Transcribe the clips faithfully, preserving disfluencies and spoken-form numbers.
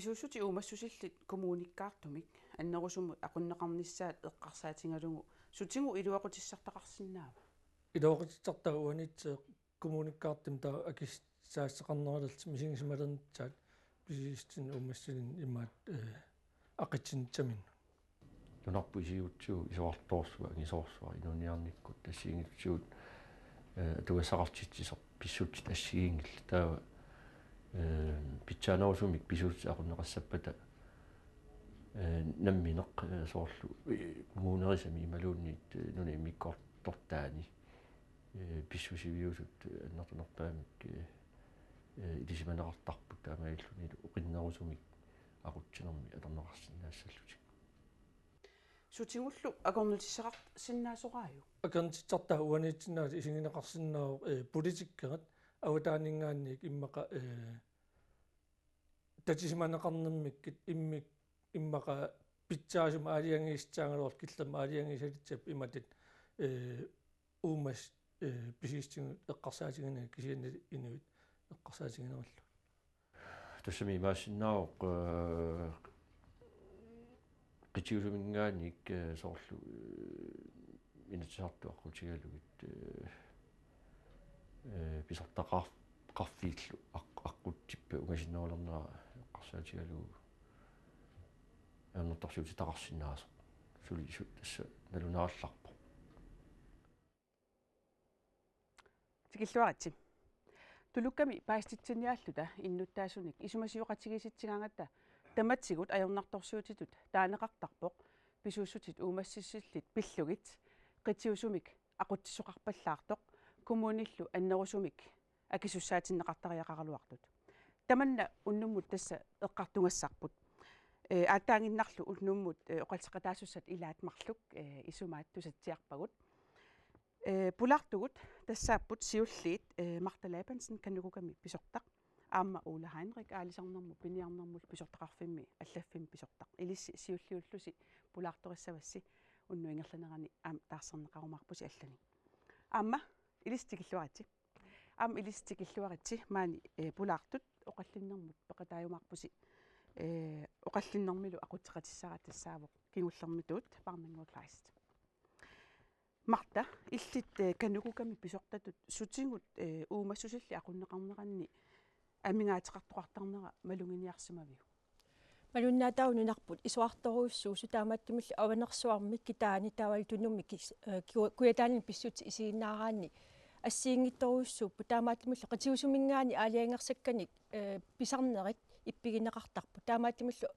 Pisuussutit uumassusillit kommunikkaartumik annerusumut aqunneqarnissaat eqqarsaatigalugu sutigut iluaqutissartaqarsinnaava? Iluaqutissartaa uaniitseq kommunikkaartumik taava akissaassaqarnerallit misigisimalernissaat pisiissutinut uumassusilinut imaat eh, aqitsinissaminnut. Nunarput isigiutsigu isorartoorsuaq angisoorsuaq inuuniarnikkut assigiinngitsutigut eh, atugassaqartitsisoq pissutsit assigiinngillat taava eh, pitsaanerusumik pisuussutit aqunneqassappata eh, nammineq eh, soorlu eh, kommunerisami imaluunniit eh, nunap immikkoortortaani eh, pissusiviusut eh, annertunerpaamik eh, eh, ilisimaneqartarput taamaalillunilu oqinnerusumik aqutsinermi atorneqarsinnaassallutik. Sutigullu akornutissaqarsinnaasoraajuk? Akornutissartaa uaniitsinnaasut isigineqarsinnaavoq eh, politikkerit avataaninngaanniit immaqa eh, tatisimaneqarnermikkit immik immaqa pitsaasumik aalajangiisitsissaagaluarlutik killormut aalajangiisalitsipput imatut eh, uumassutit eh, pisiissutigut eqqarsaatiginagit kisianni inuit eqqarsaatiginerullutik. Tassami imaassinnaavoq eh, qitiusuminngaanniit eh, soorlu eh, Inatsisartut aqqutigalugit eh, eh, pisortaqar- qarfiillu aq- aqqutsippat ungasinnerulernera eqqarsaatigalugu ajornartorsiutitaqarsinnaasoq sulisut tassa nalunaarallarpoq. Tikilluaritsi. Tulukkami paasititsiniaalluta innuttaasunik isumasioqatigiissitsigaangatta tamatigut ajornartorsiutitut taaneqartarpoq pisuussutit uumassusillit pillugit qitiusumik aqutsisoqarpallaartoq kommunillu annerusumik akisussaatinneqartariaqaraluartut. Tamanna unnummut tassa eqqartugassarput. Eh, aatsaanngiinnarlu unnummut eh, oqaloqatigiissutassat ilaat marluk eh, isumaat tusatsiarpagut. Eh, pulaartugut tassaapput siulliit eh, Martha Labansen Kanukukami pisortaq. Aamma Ole Heinrich aalisarnermut piniarnermut pisortaqarfimmi allaffimmi pisortaq. Ilissi siulliullusi pulaartorissavassi unnuup ingerlanerani aamma taarserneqarumaarpusi allanik. Aamma ilissi tikilluaritsi. Aamma ilissi tikilluaritsi maani eh, pulaartut oqallinnermut peqataajumaarpusi eh, oqallinnermilu aqutseqatissara tassaavoq kingullermituut Barnengo Kleist. Martha, illit eh, Kanukukami pisortatut sutigut eh, uumassusillit aqunneqarneranni amigaateqartoqartarnera maluginiarsimaviuk? Malunnaataavoq nunarput isorartorujussuusoq taamaattumillu avanersuarmi kitaani taavalu Tunumi kis- eh, Ku- Kujataani pissutsit isiginnaaraanni assigiinngitsorujussuupput taamaattumillu qitiusuminngaanniit aalajangersakkanik eh, pisarnerit ippigineqartarput. Taamaattumillu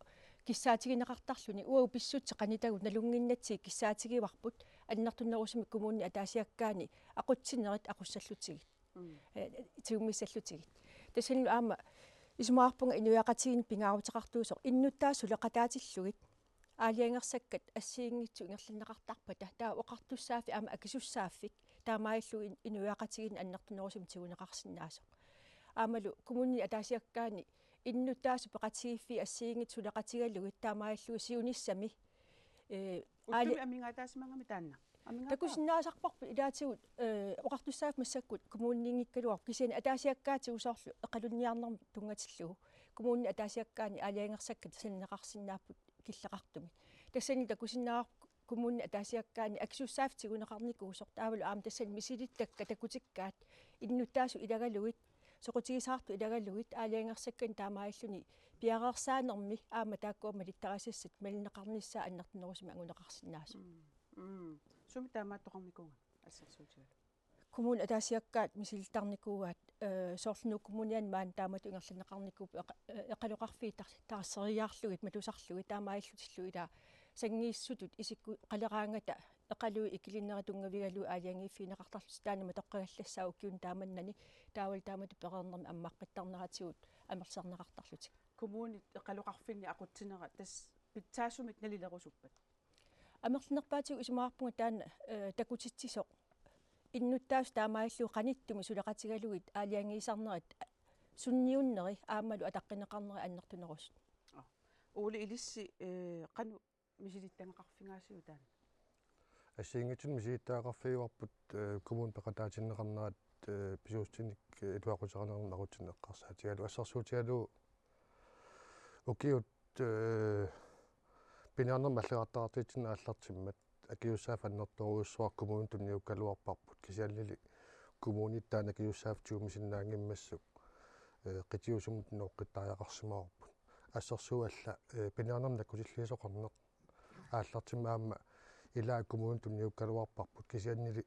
kissaatigineqartarluni uagut pissutsit qanitagut nalunnginnatsigit kissaatigivarput annertunerusumik kommunini ataasiakkaani aqutsinerit aqussallutigit. Mm. Eh, tigummissallutigit. Tassanilu aamma isumaqarpunga inuiaqatigiinni pingaaruteqartuusoq innuttaasut suleqataatillugit aalajangersakkat assigiinngitsut ingerlanneqartarpata taava oqartussaaffik aamma akisussaaffik taamaalilluni inuiaqatigiinni annertunerusumik tiguneqarsinnaasoq. Aammalu kommunini ataasiakkaani innuttaasut peqatigiiffiit assigiinngitsut suleqatigalugit taamaalilluni siunissami eh, Ullumi amigaataasimagami taanna? Amigaataava? Takusinnaasarparput ilaatigut eh, oqartussaaffik massakkut kommuniinngikkaluarpoq kisianni ataasiakkaatigut soorlu eqalunniarnermut tunngatillugu kommunini ataasiakkaani aalajangersakkat sananeqarsinnaapput killeqartumik. Tassani takusinnaavarput kommunini ataasiakkaani akisussaaffik tiguneqarnikuusoq taavalu aamma tassani misilittakkat takutikkaat innuttaasut ilagalugit soqutigisaqartut ilagalugit aalajangersakkanik taamaalilluni piareersaanermi aamma taakkua malittarisassat malineqarnissaat annertunerusumik anguneqarsinnaasoq. Mm. Mm. Sumi taamaattoqarnikuugami assersuutigalugu? Kommunit ataasiakkaat misilittarnikuugaat eh, soorlu Nuuk Kommuniani maani taamatut ingerlanneqarnikuupput eqa- eh, eqaloqarfiit tar- taarsereeriarlugit matusarlugit taamaalillutillu ilaa sanngiissutut isikku- qaleraangata eqaluit ikilinerit tunngavigalugit aalajangiiffigineqartarlutik taanna matoqqagallassaaq ukiuni taamannani taavalu taamatut pereernermi ammaqqittarneratigut amerliarneqartarlutik. Kommunit eqaloqarfinni aqutsinera tassa pitsaasumik nalilerusuppat? Amerlanerpaatigut isumaqarpunga taanna eh, takutitsisoq innuttaasut taamaalillugit qanittumi suleqatigalugit aalajangiisarnerit sunniunneri aammalu ataqqineqarneri annertunerusut. Ole ilissi eh, qanoq misilittagaqarfigaasiuk taanna? Assigiinngitsunik misilittagaqarfigivarput eh, kommuni peqataatinneqarnerat eh, pisuussutinik eh, iluaquteqarnermut aqutsineq eqqarsaatigalugu assersuutigalugu Ukiut, eh, piniarnermik allagartaqartitsineq aallartimmat akisussaaffik annertoorujussuaq kommunit tunniukkaluarparput, kisiannili kommunit taanna akisussaaffik tigusisinnaanngimmassuk, eh, qitiusumik nooqqittariaqarsimavarput. Assersuut alla, eh, piniarnermik nakkutilliisoqarneq aallartimmat aamma ilaat kommunit tunniukkaluarparput, kisiannili,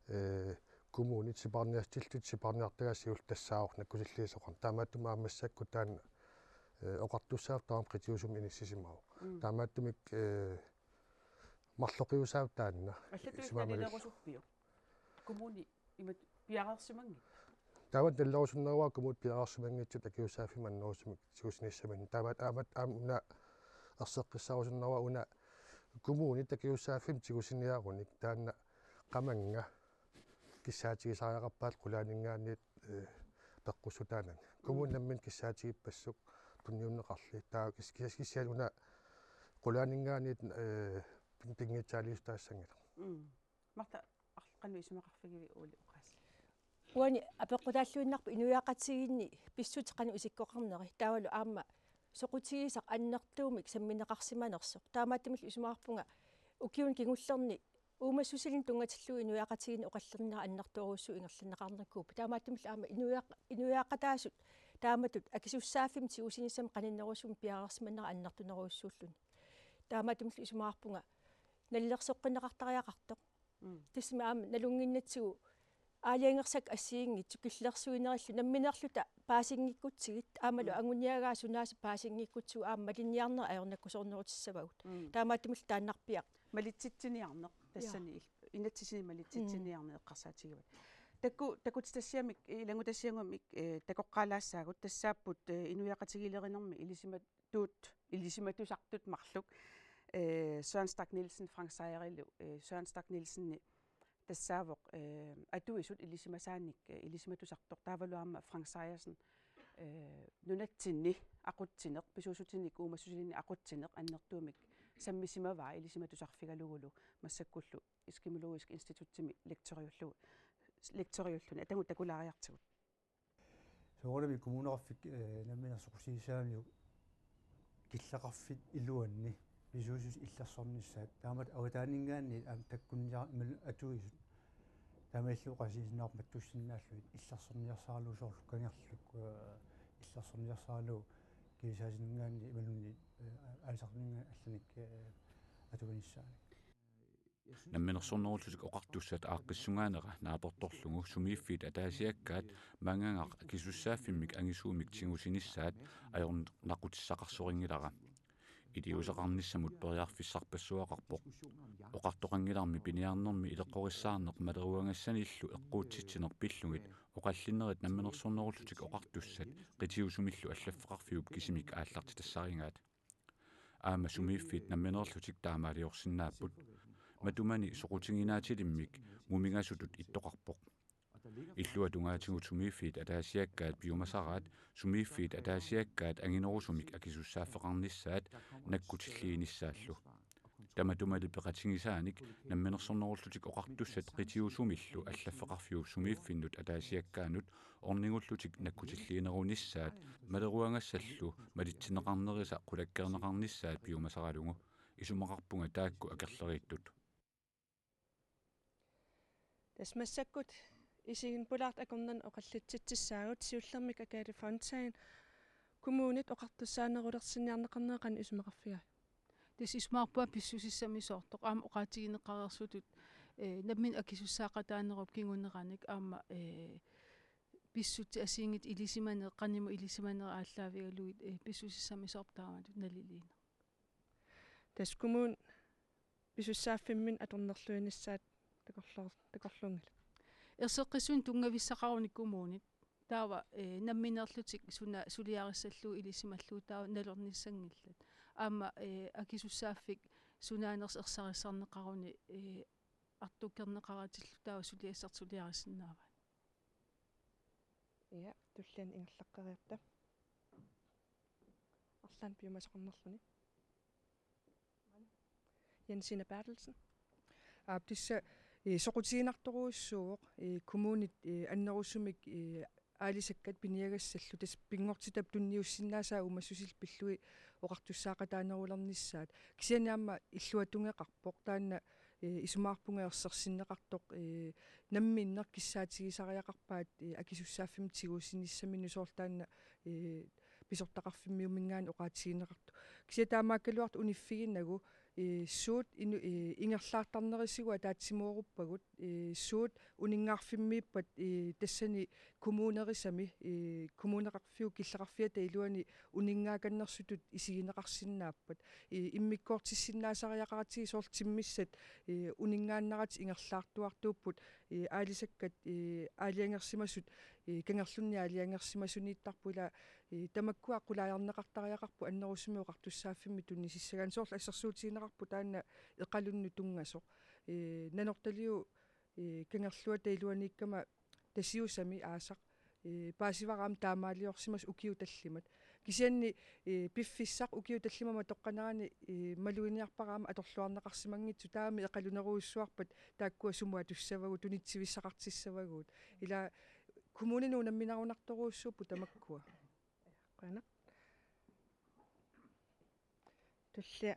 eh, kommunit sipaarniartillutik sipaarniartagaat siulleq tassaavoq nakkutilliisoqarneq. Taamaattumik aamma massakkut taanna, eh, oqartussaaffik tamarmik qitiusumik inissisimavoq. Mm. Taamaattumik, eh, marloqiusaavoq taanna. Allatut isumaga maliss- nalilerusuppiuk? Kommuni imatut piareersimanngitsoq? Taava nalilerusunnaruara kommunit piareersimanngitsut akisussaaffimmi annerusumik tigusinissaminnik. Taamaat aamma aamma una erseqqissaarusunnaruara una kommunit akisussaaffimmi tigusiniarunik taanna qamannga kissaatigisariaqarpaat qulaaninngaanniit, eh, peqqussutaanani. Kommunit namminneq kissaatigippassuit tunniunneqarli. Taava kis-, kis-, kisianni una qulaaninngaanniit, eh, pin-, pinngitsaaliissutaassanngilagut. Mm. Martha, arl-, qanoq isumaqarfigiviuk Ole oqaasii? Uani apeqqutaalluinnarpoq inuiaqatigiinni pissutsit qanoq isikkoqarneri. Taavalu aamma soqutigisaq annertuumik sammineqarsimanersoq. Taamaattumillu isumaqarpunga ukiuni kingullerni uumassusilinnik tunngatillugu inuiaqatigiinni oqallernera annertoorujussuuvoq ingerlanneqarnikuupput. Taamaattumillu aamma inuiaq-, inuiaqataasut taamatut akisussaaffimmik tigusinissamik qaninnerusumik piareersimanera annertunerujussuulluni. Taamaattumillu isumaqarpunga nalilersoqqinneqartariaqartoq. Mm. Tassami aamma nalunnginnatsigu aalajangersakkat assigiinngitsut killilersuinerillu nammineerluta paasinngikkutsigu aammalu Mm. anguniagaa sunaasut paasinngikkutsigu aamma malinniarnerit ajornakkusoornerutissavagut. Mm. Taamaattumillu taannarpiaq. Malitsitsiniarneq tassani Ja. il-, inatsisini malitsitsiniarneq Mm. eqqarsaatigivat. Takku, takutit tassiamik, ilanngutassiannguamik, eh, takoqqaalaassaagut tassaapput, eh, inuiaqatigiilerinermi ilisimat- -tut, ilisimatusartut marluk, eh, Søren Stach Nielsen, Frank Sejrilu, eh, Søren Stach Nielsen tassaavoq, eh, atuisut ilisimasaanik, eh, ilisimatusartoq taavalu aamma Frank Sejersen, eh, nunatsinni aqutsineq, pisuussutinik uumassusilinnik aqutsineq annertuumik sammisimavaa ilisimatusarfigalugulu massakkullu Eskimologisk Institutsimi lektoriullu-, lektoriulluni. Atagu takulaariartigu. Soorunami kommuneqarfik, eh, nammineq soqutigissagamikku killeqarfiit iluanni pisuussutut illersornissaat. Taamatut avataaninngaanniit aamma takkunniar-, imaluunniit atuisut. Taamaalilluni oqaasiisinnaarput mattussinnaallugit illersorniarsaralugu soorlu kangerluk, eh, illersorniarsaralugu kivisaasininngaanniit imaluunniit, eh, aalisartuninngaanniit allanik, eh, atuinissaanik. Namminersornerullutik Oqartussat aaqqissugaanera naapertorlugu sumiiffiit ataasiakkaat maangagaq akisussaaffimmik angisuumik tigusinissaat ajornaqutissaqarsorinngilara. Iliuuseqarnissamut periarfissarpassuaqarpoq. Oqartoqanngilarmi piniarnermi ileqqorissaarneq maleruagassanillu eqquutsitsineq pillugit oqallinnerit Namminersornerullutik Oqartussat qitiusumillu allaffeqarfiup kisimik aallartitassarigaat. Aamma sumiiffiit nammineerlutik taamaaliorsinnaapput. Matumani soqutiginaatilimmik mumigasutut ittoqarpoq. Illuatungaatigut sumiiffiit ataasiakkaat piumasaraat sumiiffiit ataasiakkaat anginerusumik akisussaaffeqarnissaat nakkutilliinissaallu. Tamatumali peqatigisaanik Namminersornerullutik Oqartussat qitiusumillu allaffeqarfiup sumiiffinnut ataasiakkaanut ornigullutik nakkutilliinerunissaat maleruagassallu malitsinneqarnerisa qulakkeerneqarnissaat piumasaralugu isumaqarpunga taakku akerleriittut. Tassa massakkut isiginpulaartut akornanni oqallitsitsissaagut siullermik Agathe Fontain kommunit oqartussaanerulersinniarneqarnera qanoq isumaqarfigaajuk? Tassa isumaqarpunga pissusissamisoortoq aamma oqaatigineqareersutut, eh, nammineq akisussaaqataanerup kinguneranik aamma, eh, pissutsit assigiinngitsut ilisimaneq, qanimut ilisimaneq aallaavigalugit, eh, pissusissamisoorpoq taamatut naliliineq. Tassa kommuni pisussaaffimmik atornerluinissaat takorloor-, takorluunngilaq. Erseqqissumik tunngavissaqaruni kommunit. Taava, eh, nammineerlutik suna suliarissallugu ilisimallugu taava nalornissanngillat. Aamma, eh, akisussaaffik sunaanersoq ersarissarneqaruni, eh, artukkerneqaratillu taava suliassartik suliarisinnaavaat. Ja, tulliani ingerlaqqeriarta. Arlaannik piumasoqarnerluni. Jensine Berthelsen. Aap, tassa, eh, soqutiginartorujussuuvoq, eh, kommunit, eh, annerusumik, eh, aalisakkat piniagassallu tassa pinngortitap tunniussinnaasaa uumassusillu pillugit oqartussaaqataanerulernissaat. Kisianni aamma illuatungeqarpoq taanna, eh, isumaqarpunga ersersinneqartoq, eh, namminneq kissaatigisariaqarpaat, eh, akisussaaffimmik tigusinissaminut soorlu taanna, eh, pisortaqarfimmiuminngaanniit oqaatigineqartoq. Kisianni taamaakkaluartoq uniffiginagu, eh, suut inu-, eh, ingerlaartarnerisigut ataatsimooruppagut, eh, suut uninngaarfimmiippat, eh, tassani kommunerisami, eh, kommuneqarfiup killeqarfiata iluani uninngaakannersutut isigineqarsinnaappat. Eh, immikkoortissinnaasariaqaratigit soorlu timmissat, eh, uninngaannaratik ingerlaartuartuupput, eh, aalisakkat, eh, aalajangersimasut, eh, kangerlunnik aalajangersimasuniittarput ila, eh, tamakkua qulaajarneqartariaqarput annerusumik oqartussaaffimmik tunnisissagaanni soorlu assersuutigineqarpoq taanna Eqalunnut tunngasoq. Eh, Nanortaliup, eh, kangerluata iluaniikkama Tasiusami aasaq, eh, paasivara aamma taamaaliorsimasoq ukiut tallimat. Kisianni, eh, piffissaq ukiut tallimat matoqqanerani, eh, maluginiarpara aamma atorluarneqarsimanngitsoq taama Eqalunerujussuarpat taakkua sumut atussavagut tunitsivissaqartissavagut. Ila kommuninut unamminarunartorujussuupput tamakkua. Qujanaq. Tullia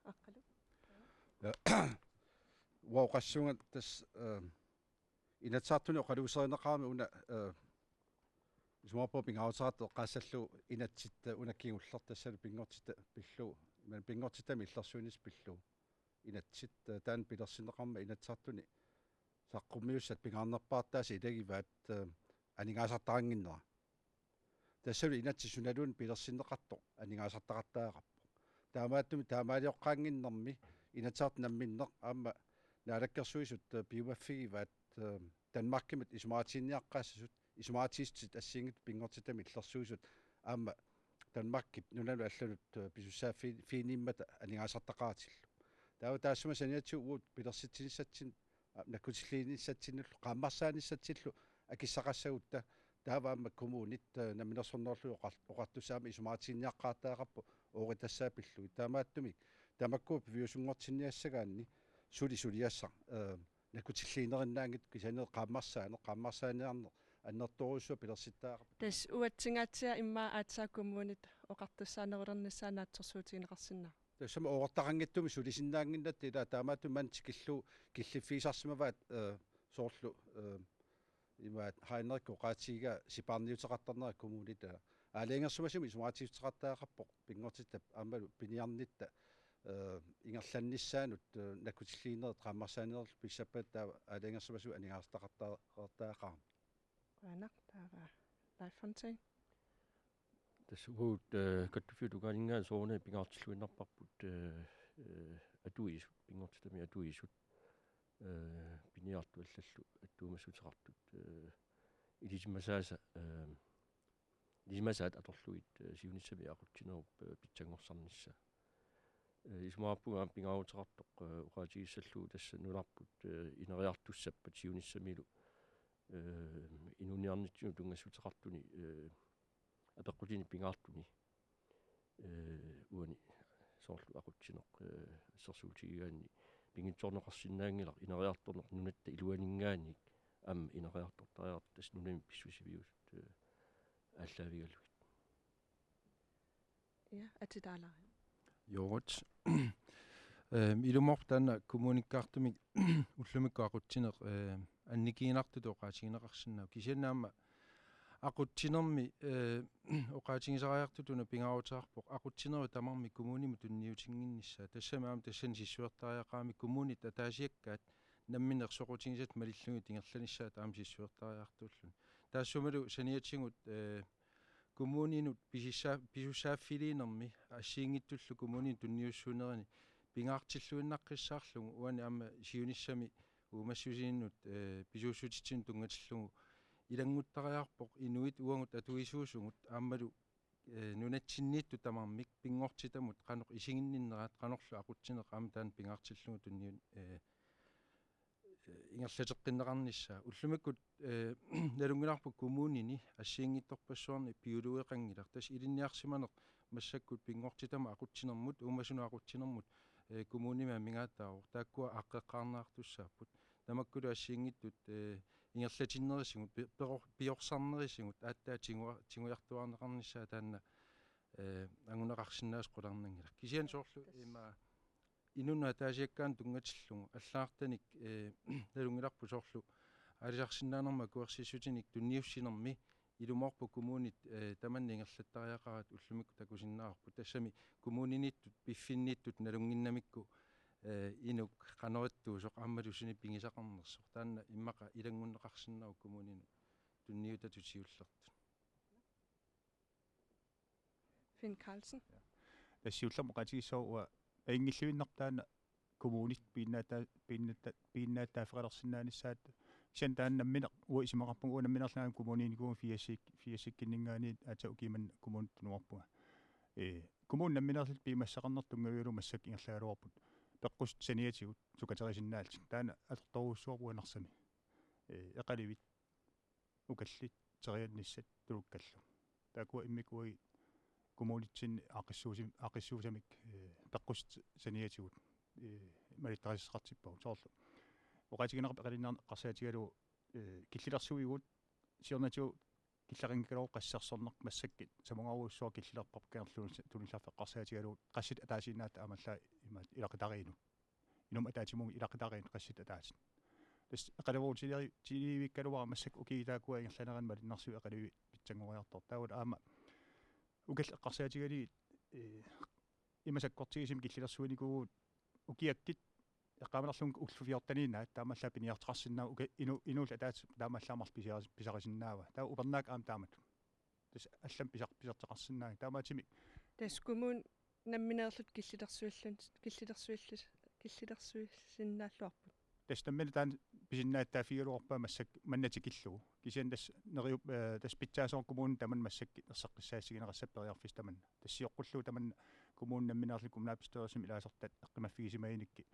Aqqalu. Ja. Uanga oqassuunga tassa, eh, Inatsisartuni oqaluuserineqarami una, eh, isumaqarpunga pingaaruteqartoq eqqaassallugu inatsit una kingulleq tassalu pinngortitaq pillugu, imaluunniit pinngortitami illersuinissaq pillugu. Inatsit, eh, taanna pilersinneqarmat Inatsisartuni saqqummiussat pingaarnerpaartaasa ilagivaat, eh, aningaasartaqannginnera. Tassalu inatsit sunaluunniit pilersinneqartoq aningaasartaqartariaqarpoq. Taamaattumik taamaalioqqaannginnermi Inatsisartut namminneq aamma Naalakkersuisut, eh, piumaffigivaat, eh, Danmarkimut isumaqatigiinniaqqaassasut, isumaqatigiissutsit assigiinngitsut pinngortitami illersuisut aamma Danmarkip nunanut allanut, eh, pisussaaffi-, -ffiiniimmata aningaasartaqaratillu. Taava taassuma saniatigut uagut pilersitsinissatsinni, a, nakkutilliinissatsinnullu, qaammarsaanissatsinnullu akissaqassagutta, taava aamma kommunit, eh, namminersornerullutik oqar-, oqartussat aamma isumaqatigiinniaqqaartariaqarput ooqatassaat pillugit. Taamaattumik tamakku piviusunngortinniassagaanni suli suliassaq, eh, nakkutilliinerinnaanngitsoq kisianni qaammarsaaneq, qaammarsaaniarneq annertoorujussuaq pilersittariaqarpoq. Tassa uatsingaatsiaq immaqa aatsaat kommunit oqartussaanerulernissaat naatsorsuutigineqarsinnaavoq. Tassami oqartaqanngitsumik sulisinnaannginnatta ila taamaattumik manna tikillugu killiffigisarsimavaat, eh, soorlu, eh, imaat Heinrich oqaatigigaa sipaarniuteqartarnera kommunit, eh, aalajangersimasumik isumaqatigiissuteqartariaqarpoq pinngortitap aammalu piniarnitta, eh, ingerlannissaanut, eh, nakkutilliinerit qaammarsaaniillu pissappata taava aalajangersimasumik aningaasartaqartariaqarami. Qujanaq, taava Leif Fontaine. Tassa uagut, eh, kattuffiup tungaaninngaanniit soorunami pingaartilluinnarparput, eh, eh, atuisut, pinngortitami atuisut, eh, piniartut allallu attuumassuteqartut, eh, ilisimasaasa, eh, ilisimasaat atorlugit, eh, siunissami aqutsinerup, eh, pitsanngorsarnissaa. Eh, isumaqarpunga aamma pingaaruteqartoq, eh, oqaatigissallugu tassa nunarput, eh, ineriartussappat siunissamilu, eh, inuuniarnitsinut tunngassuteqartuni, eh, apeqqutini pingaartuni, eh, uani soorlu aqutsineq, eh, assersuutigigaanni pingitsoorneqarsinnaanngilaq ineriartorneq nunatta iluaninngaanniit aamma ineriartortariaqartoq tassa nunami pissusiviusut, eh, aallaavigalugit. Ja, atitaalaari. Joorut. Ehm, ilumoorpoq taanna kommunikkaartumik ullumikkut aqutsineq, ehm, annikiginartutut oqaatigineqarsinnaavoq. Kisianni aamma aqutsinermi, eh, oqaatigisariaqartutut una pingaaruteqarpoq aqutsinerup tamarmik kommunimut tunniutinnginnissaa. Tassami aamma tassani sissuertariaqarami kommunit ataasiakkaat namminneq soqutigisatik malillugit ingerlanissaat aamma sissuertariaqartuulluni. Taassumalu saniatigut, eh, kommuninut pisissaa-, pisussaaffiliinermi assigiinngitsullu kommuninut tunniussuunerini pingaartilluinnaqqissaarlugu uani aamma siunissami uumassusinnut, eh, pisuussutitsinnut tunngatillugu ilannguttariaqarpoq inuit uagut atuisuusugut aammalu, eh, nunatsinniittut tamarmik pinngortitamut qanoq isiginninneraat qanorlu aqutsineq aamma taanna pingaartillugu tunniun-, eh, eh, ingerlateqqinneqarnissaa. Ullumikkut, eh, nalunngilarput kommunini assigiinngitsorpassuarnik piuleqanngilaq. Tassa ilinniarsimaneq massakkut pinngortitamut aqutsinermut, uumasunut aqutsinermut, eh, kommunimi amigaataavoq. Taakkua aaqqeqqaarneqartussaapput. Tamakkulu assigiinngitsut, eh, ingerlatinnerisigut, pi-, pior-, piorsarnerisigut, aatsaat tigua-, tigujartuaarneqarnissaa taanna, eh, anguneqarsinnaasoq qularnanngilaq. Kisianni soorlu ima inunnut ataasiakkaanut tunngatillugu allagartanik, eh, nalunngilarput soorlu aalisarsinnaanermut akuersissutinik tunniussinermi ilumoorpoq kommunit, eh, tamanna ingerlattariaqarat ullumikkut takusinnaavarput. Tassami kommuniniittut piffinniittut nalunnginnamikku, eh, inuk qanoq ittuusoq aammalu suni pigisaqarnersoq. Taanna immaqa ilanngunneqarsinnaavoq kommuninut tunniutatut siullertut. Finn Carlsen. Tassa siullermik oqaatigissavara uanga ajunngilluinnarpoq taanna kommunit piinnaata-, piinnaata-, piinnaattaaffeqalersinnaanissaat. Kisianni taanna nammineq uanga isumaqarpunga uanga nammineerlunga aamma kommuniinikuuvunga firsik-, firsikkinninngaanniit aatsaat ukiut manna kommunit tunuarpunga. Ee, kommuni nammineerluta piumassuseqarnertut tunngavigalugu massakkut ingerlagaluarput peqqussut saniatigut sukaterisinnaallutik. Taanna atortorujussuarpoq uanga Narsami. Ee, eqalivit ukallit, teriannissat tulukkallu. Taakkua immikkut uagut kommunitsinni aaqqissuusi-, aaqqissuussamik, eh, peqqussat saniatigut, eh, malittarisassaqartippagut. Soorlu oqaatigineqarpoq eqalinnernik eqqarsaatigalugu, eh, killilersuivugut siornatigut killaqanngikkaluarlugu qassit erserneq massakkut samungaarujussuaq killilerparput Kangerluunniit Tunuliarfik eqqarsaatigalugu qassit ataasiinnaat aammalu imaat ilaqutariinnut. Inummut ataatsimoorluni ilaqutariinnut qassit ataaseq. Tassa eqaluurutsileri-, tilivikkaluara massakkut ukiut taakkua ingerlaneranni malinnaasut eqaluit pitsanngoriartortut. Taavalu aamma ukallit eqqarsaatigalugit, eh, ima sakkortusimasumik killilersuinikuuvugut ukiakkut eqqaamanerlunga ullut fjorteniinnaat taamaallaat piniartoqarsinnaavoq uka-, inu-, inuullu ataatsip taamaallaat marluk pisiaris-, pisarisinnaavaa. Taava upernaaq aamma taamatut. Tassa allamik pisar-, pisartoqarsinnaanngilaq. Taamaattumik tassa kommuni nammineerluta killilersuillun-, killilersuillu-, killilersuisinnaalluarput. Tassa nammineq taanna pisinnaatitaaffigigaluarpaa massakkut manna tikillugu. Kisianni tassa neriup-, eh, tassa pitsaasoq kommuni tamanna massakkut erseqqissaassigineqassaaq periarfissaq tamanna. Tassa sioqqullugu tamanna kommuni nammineerluta kommunalbestyrelsimi ilaasortat eqqumaffigisimagunnikkit.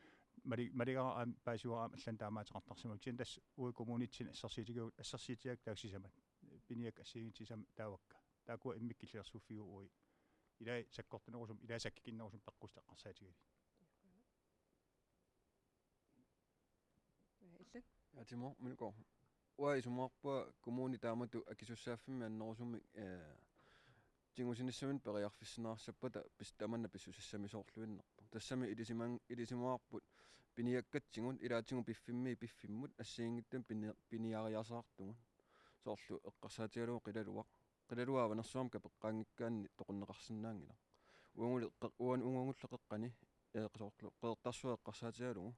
Mali-, maligara aamma paasivara aamma allanut taamaateqartarsimavoq. Kisianni tassa uagut kommunitsinni assersuutigalugu, assersuutigalugu taakku sisamat. Piniakkat assigiinngitsut sisamat taavakka. Taakkua immikkut killilersuiffigalugu uagut. Ilai sakkortunerusumik, ilai sakkukinnerusumik peqqussat eqqarsaatigalugit. Illit? Ja, Timo, Mølgaard. Uanga isumaqarpunga kommuni taamatut akisussaaffimmi annerusumik, eh, tigusinissaminnik periarfissinneqassappata pis-, tamanna pissusissamisoorluinnarpoq. Tassami ilisiman-, ilisimavarput piniakkatsigut, ilaatigut piffimmiit piffimmut, assigiinngitsunik pini-, piniariasaartugut. Soorlu eqqarsaatigalugu qilaluaq. Qilaluaq Avanersuarmi kapeqqaanngikkaanni toqunneqarsinnaanngilaq. Uagulli qe-, uan-, uagulli qeqqani, ee, soorlu Qeqertarsuaq eqqarsaatigalugu.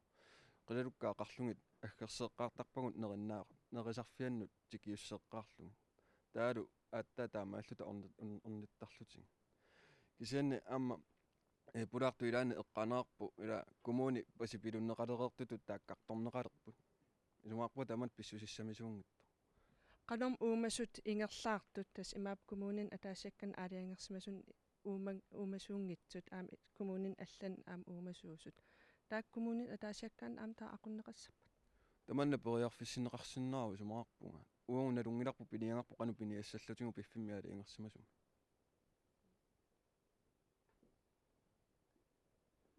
Qilalukkat aqarlugit aggerseqqaartarpagut nerinnaa-, nerisarfiannut tikiusseqqaarlugit. Taavalu aatsaat taamaalluta orni-, orn-, ornittarlutik. Kisianni aamma, ee, pulaartoq ilaanni eqqaaneqarpoq, ila kommuni pasipilunneqalereertutut taakkartorneqalerput. Isumaqarpunga tamatta pissusissamisuunngitsoq. Qanormi uumasut ingerlaartut, tassa imaappoq kommunini ataasiakkaanut aalajangersimasuni uuma-, uumasuunngitsut, aamma kommunini allani aamma uumasuusut. Taakku kommunini ataasiakkaanut aamma taava aqunneqassappat? Tamanna periarfissinneqarsinnaavoq isumaqarpunga. Uagut nalunngilarput piniagarput qanoq piniassallutigu piffimmi aalajangersimasumik.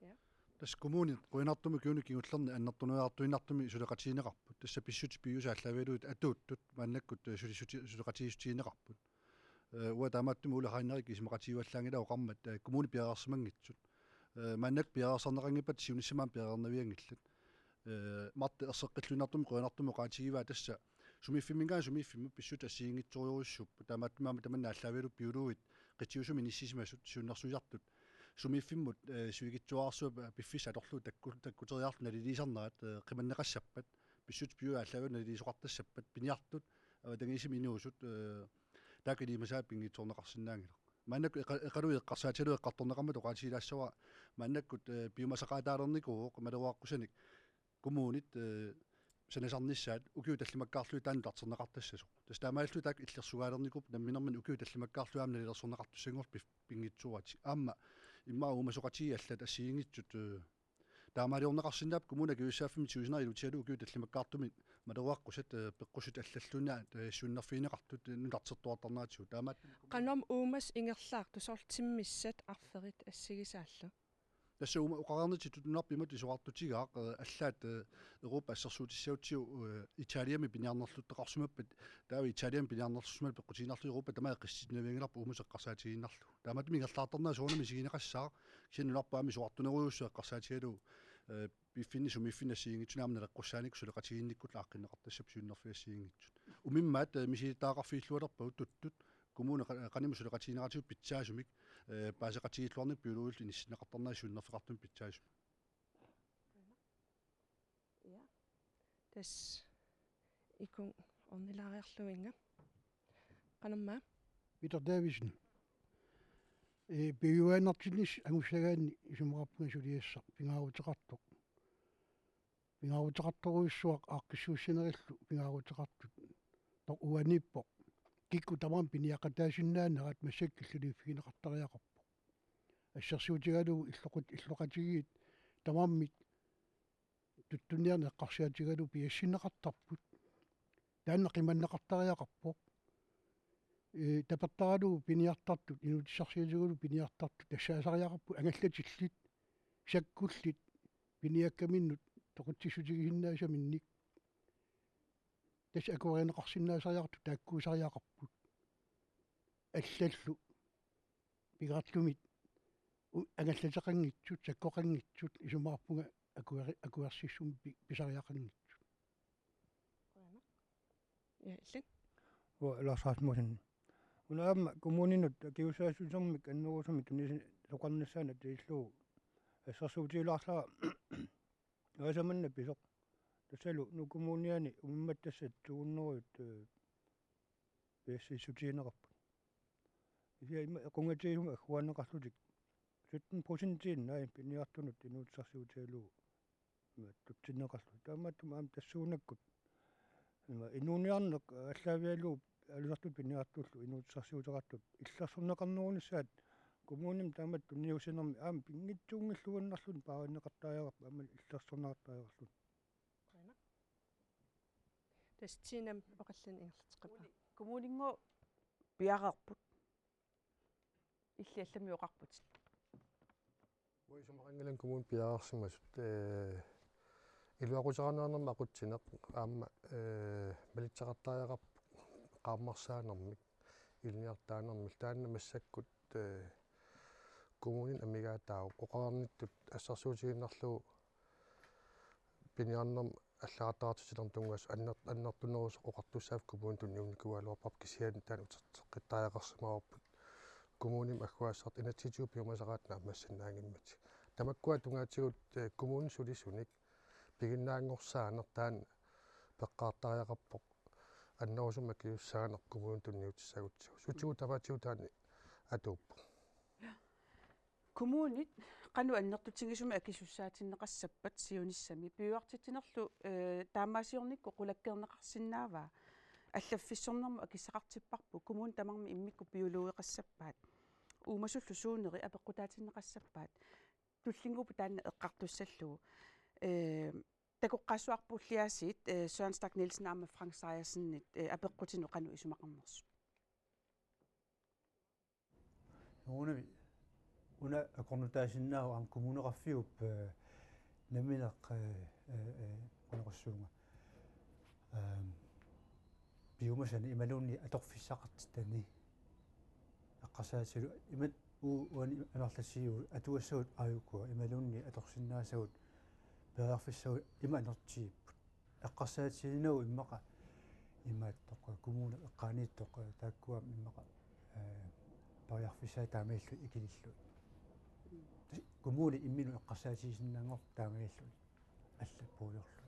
Ja. Tassa kommunit qujanartumik ukiuni kingullerni annertunuiartuinnartumik suleqatigineqarput. Tassa pissutsit piviusut aallaavigalugit atuuttut maannakkut, eh, sulissuti-, suleqatigiissutigineqarput. Eh, uanga taamaattumik Ole Heinrich isumaqatigivallaanngilara oqarmat, eh, kommunit piareersimanngitsut. Eh, maannakkut piareersarneqanngippat siunissami aamma piareernavianngillat. Eh, Marte erseqqilluinnartumik qujanartumik oqaatigivaa tassa sumiiffimminngaanniit sumiiffimmut pissutsit assigiinngitsorujussuupput. Taamaattumik aamma tamanna aallaavigalugu biologit qitiusumi inissisimasut siunnersuisartut. Sumiiffimmut, eh, sivikitsuararsuaq piffissaq atorlugu takku-, takkuteriarlugu naliliisarnerat, eh, qimanneqassappat. Pissutsit piviusut aallaavigalugit naliliisoqartassappat. Piniartut, avatangiisimmi inuusut, eh, taakku ilimasaat pinngitsoorneqarsinnaanngilaq. Maannakkut eqa-, eqaluit eqqarsaatigalugit eqqartorneqarmata oqaatigilaassavat maannakkut, eh, piumasaqaataalernikuu malugeqqussanik kommunit, eh, sanasarnissaat ukiut tallimakkaarlugit taanna nutarterneqartassasoq. Tassa taamaalilluta taakku illersugaalernikuupput namminermini ukiut tallimakkaarlugit aamma nalilersorneqartussanngorlutik pif-, pinngitsoorlutik. Aamma immaqa uumasoqatigiit allat assigiinngitsut, eh, taamaaliorneqarsinnaapput kommunip akisussaaffimmik tigusineq ilutigalugu ukiut tallimakkaartumik malugeqqusat, eh, peqqussutit allalluinnaat, eh, siunnerfigineqartut, eh, nutartertuartarneratigut. Taamaat. Qanormi uumasut ingerlaartut soorlu timmissat arferit assigisaallu? Tassa uuma oqareernittut nunarput imatut isorartutigaaq, eh, allaat, eh, Europa assersuutissagutsigu, eh, Italiami piniarnerluttaqarsimappat, taava Italiami piniarnerlussimalu peqqutiinnarlugu Europa tamaat eqqissitsinnavianngilarput uumasut eqqarsaatigiinnarlugu. Taamaattumik ingerlaartarnerat soorunami isigineqassaaq, kisianni nunarput aamma isorartunerujussuaq eqqarsaatigalugu, eh, piffinni sumiiffinni assigiinngitsunik aamma naleqqussaanik suleqatigiinnikkullu aaqqinneqartassapput siunnerfiit assigiinngitsut. Umimmaat, eh, misilittagaqarfigilluarpagut tuttut, kommuni qa-, qanimut suleqatigineqartigut pitsaasumik, eh, paaseqatigiilluarnerput biologillu inissinneqartarnerat siunnerfeqartumik pitsaasumik. Ja. Tassa ikun ornilaariarluinnga. Qanormaa? Peter Davidsen. Ee, piujuaannartinnissi angussagaanni isumaqarpunga suliassaq pingaaruteqartoq. Pingaaruteqartorujussuaq aaqqissuussinerillu pingaaruteqartut toq uaniippoq. Kikkut tamarmik piniaqataasinnaanerat massakkut killilerfigineqartariaqarpoq. Assersuutigalugu illoqut-, illoqatigiit tamarmik tuttunniarneq eqqarsaatigalugu piassinneqartarput. Taanna qimanneqartariaqarpoq. Ee, tapertaralugu piniartartut, inuutissarsiutigalugu piniartartut tassaasariaqarput angallatillit, sakkullit, piniakkaminnut toqutsissutigisinnaassaminnik. Tassa akuerineqarsinnaasariaqartut taakkuusariaqarput. Allallu pingaartumik u-, angallateqanngitsut, sakkoqanngitsut, isumaqarpunga akueri-, akuersissummik pi-, pisariaqanngitsut. Qujanaq. Ja, illit. Uanga Lars Rasmussen. Una aamma kommuninut akisussaassusermik annerusumik tunisoqarnissaanut atuillugu assersuutigilaarlara aasaq manna pisoq. Tassalu Nuuk Kommuniani umimmat tassa to hundrede, øh, piassiissutigineqarput. Kisianni ima equnngatigisumik agguaanneqarlutik sytten procentiinnai piniartunut inuutissarsiutigalugu ima tutsinneqarlutik. Taamaattumik aamma tassuunakkut ima inuuniarneq aallaavigalugu aalisartutut piniartullu inuutissarsiuteqartut illersorneqarnerunissaat kommunimi taamatut tunniussinermi aamma pinngitsuunngilluinnarluni paarinneqartariaqarpoq aamma illersorneqartariaqarluni. Tassa Tinap oqallinneq ingerlateqqippa. Kommuninngooq piareerput. Illit allamik oqarputit. Uanga isumaqanngilanga kommuni piareersimasut, ee, iluaquteqarnermi aqutsineq aamma, ee, malitseqartariaqarpoq qaammarsaanermik, ilinniartitaanermik, taanna massakkut, ee, kommunini amigaataavoq, oqareernittut assersuutigiinnarlugu piniarnermik allaqattaartitsinermut tunngasut anner-, annertunerusoq oqartussaaffik kommuni tunniunnikuugaluarparput, kisianni taanna uterteqqittariaqarsimavoq kommunimi agguaassartut inatsisitigut piumasaqaat naammassinnaanngimmat. Tamakkua tungaatigut, ee, kommunini sulisunik piginnaanngorsaaneq taanna peqqaartariaqarpoq annerusumik akisussaaneq kommunini tunniutissagutsigu. Sutigut tamaatigut taanna atuuppoq. Kommunit qanoq annertutigisumik akisussaatinneqassappat siunissami piujuartitsinerlu, eh, taamaasiornikkut qulakkeerneqarsinnaavaa? Allaffissornermut akissaqartipparput kommunit tamarmik immikkut biologeqassappaat. Uumasullu suuneri apeqqutaatinneqassappaat. Tullinnguuppoq taanna eqqartussallugu. Eh, takoqqaassuarpulliaasiit, eh, Søren Stach Nielsen aamma Frank Sejersenit, eh, apeqqutinut qanoq isumaqarnersut. Soorunami una akornutaasinnaavoq aamma kommuneqarfiup, eh, nammineq, eh, eh, eh, qanorsuunga. Ehm, piumasani imaluunniit atorfissaqartitani. Eqqarsaatigalugu imatut uani amerlatigiiugut atugassagut aajukua imaluunniit atorsinnaasagut periarfissagut ima anertigipput. Eqqarsaatiginagu immaqa imaattoq kommunip eqqaaniittoq taakkua immaqa, eh, periarfissaat taamaalillugit ikilillugit. Kommuni imminut eqqarsaatigisinnaanngorpoq taamaalilluni. Alla puigorluni.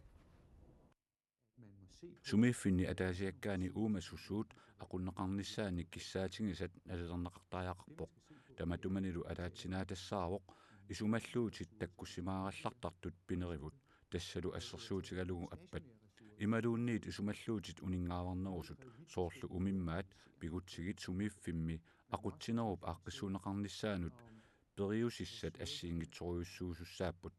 Sumiiffinni ataasiakkaani uumasut suut aqunneqarnissaannik kissaatigisat nalilerneqartariaqarpoq. Tamatumanilu ataatsinaattassaavoq isumalluutit takkussimaarallartartut pinerivut, tassalu assersuutigalugu appat. Imaluunniit isumalluutit uninngaavarnerusut, soorlu umimmaat pigutsigit sumiiffimmi aqutsinerup aaqqissuunneqarnissaanut periusissat assigiinngitsorujussuusussaapput.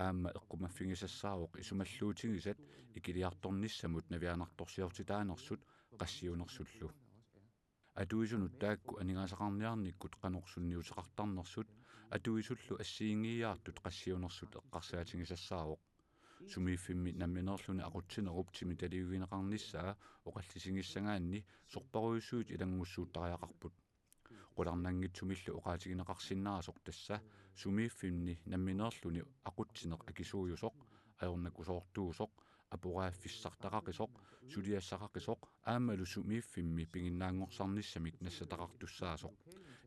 Aamma eqqumaffigisassaavoq isumalluutigisat ikiliartornissamut navianartorsiortitaanersut qassiunersullu. Atuisunut taakku aningaasaqarniarnikkut qanoq sunniuteqartarnersut Atuisullu assigiinngiiaartut qassiunersut eqqarsaatigisassaavoq. Sumiiffimmi nammineerluni aqutsinerup timitaliuineqarnissaa oqallisigissagaanni sorparujussuit ilanngussuuttariaqarput. Qularnanngitsumillu oqaatigineqarsinnaasoq tassa sumiiffimmi nammineerluni aqutsineq akisuujusoq, ajornakusoortuusoq, aporaaffissartaqaqisoq, suliassaqaqisoq aammalu sumiiffimmi piginnaanngorsarnissamik nassataqartussaasoq.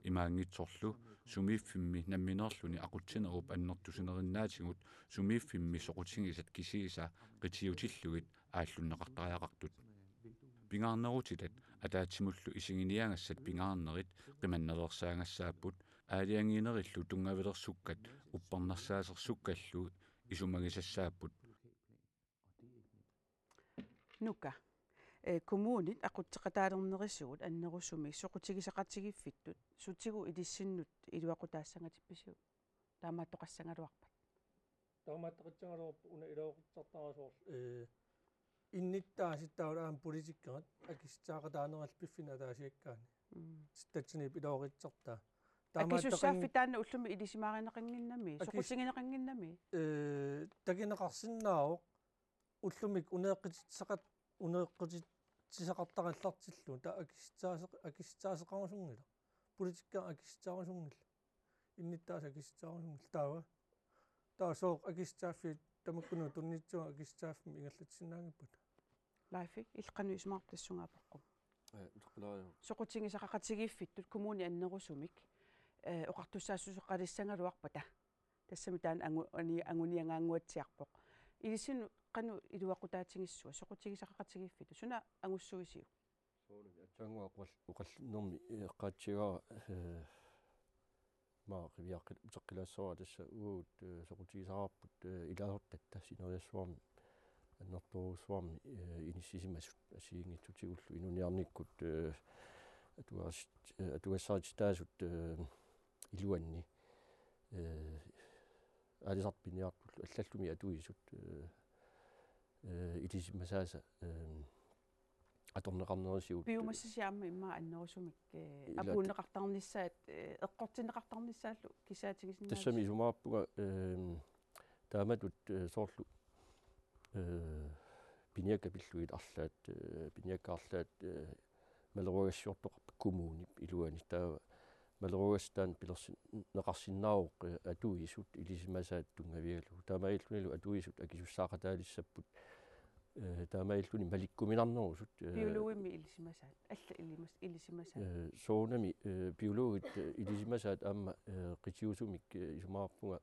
Imaanngitsorlu sumiiffimmi nammineerluni aqutsinerup annertusinerinnaatigut sumiiffimmi soqutigisat kisiisa qitiutillugit aallunneqartariaqartut. Pingaarnerutitat ataatsimullu isiginiagassat pingaarnerit qimannaveersaagassaapput, aalajangiinerillu tunngavilersukkat uppernarsaasersukkallu isumagisassaapput. Nuka. Eh, kommunit aqutseqataalernerisigut annerusumik soqutigisaqatigiiffittut sutigut ilissinnut iluaqutaassangatippisiuk? Taamaattoqassagaluarpat. Taamaattoqassagaluarpat una iluaqutissartarasoorlu. Eh, innuttaasut taavalu aamma politikkerit akissutissaqataanerallu piffinni ataasiakkaani. Mm. Tittatsiniip iluaqutissartaa. Akisussaaffik taanna ullumi ilisimaarineqannginnami, akis- soqutigineqannginnami. Eh, takuneqarsinnaavoq ullumi uneeqqutissaqat-, uneeqqutissaqartarallartillugu taava akissutissaase-, akissutissaasaqarusunngilaq. Politikkerit akissutissarusunngillat. Innuttaasut akissutissarusunngillat taava. Taava sooq akissutissaaffiit tamakkununnga tunniussavut akissutissaaffimmik ingerlatissinnaanngippata. Leif, illit qanoq isumaqarpit tassunga apeqqummat? Eh, uteqqilaarujoq. Soqutigisaqaqatigiiffittut kommunit annerusumik, eh, oqartussaassuseqalissagaluarpata. Tassami taanna angu-, ani-, anguniagaannguatsiarpoq. Ilissinnut qanoq iluaqutaatigissava, soqutigisaqaqatigiiffittut, suna angussuisiuk? Soorunami aatsaannguaq oqal-, oqallinnermi, eh, eqqaatsigaa, eh, maa qiviaqqil-, uteqqilaassavara tassa uagut, eh, soqutigisaqarput, eh, ilaasortatta sineriassuarmi annertoorujussuarmi, eh, inissisimasut assigiinngitsutigullu inuuniarnikkut, eh, atugaris-, eh, atugassarititaasut, eh, iluanni, eh, aalisartut piniartullu allallumi atuisut, eh, eh, ilisimasaasa, eh, atorneqarnerisigut. Piumassasi aamma immaqa annerusumik, eh, ila-, apuunneqartarnissaat, eh, eqqortinneqartarnissaallu kissaatigisinnaavisi? Tassami isumaqarpunga, eh, taamatut, eh, soorlu, eh, piniakkat pillugit arlaat, eh, piniakkat arlaat, eh, maleruagassiortoqarput kommunip iluani, taava maleruagassat taanna pilersinneqarsinnaavoq, eh, atuisut ilisimasaat tunngavigalugu. Taamaalillunilu atuisut akisussaaqataalissapput, eh, taamaalilluni malikkuminarnerusut, eh, biologimmi ilisimasaat, alla ilimas-, ilisimasaat. Eh, soorunami, eh, biologit, eh, ilisimasaat aamma, eh, qitiusumik, eh, isumaqarpunga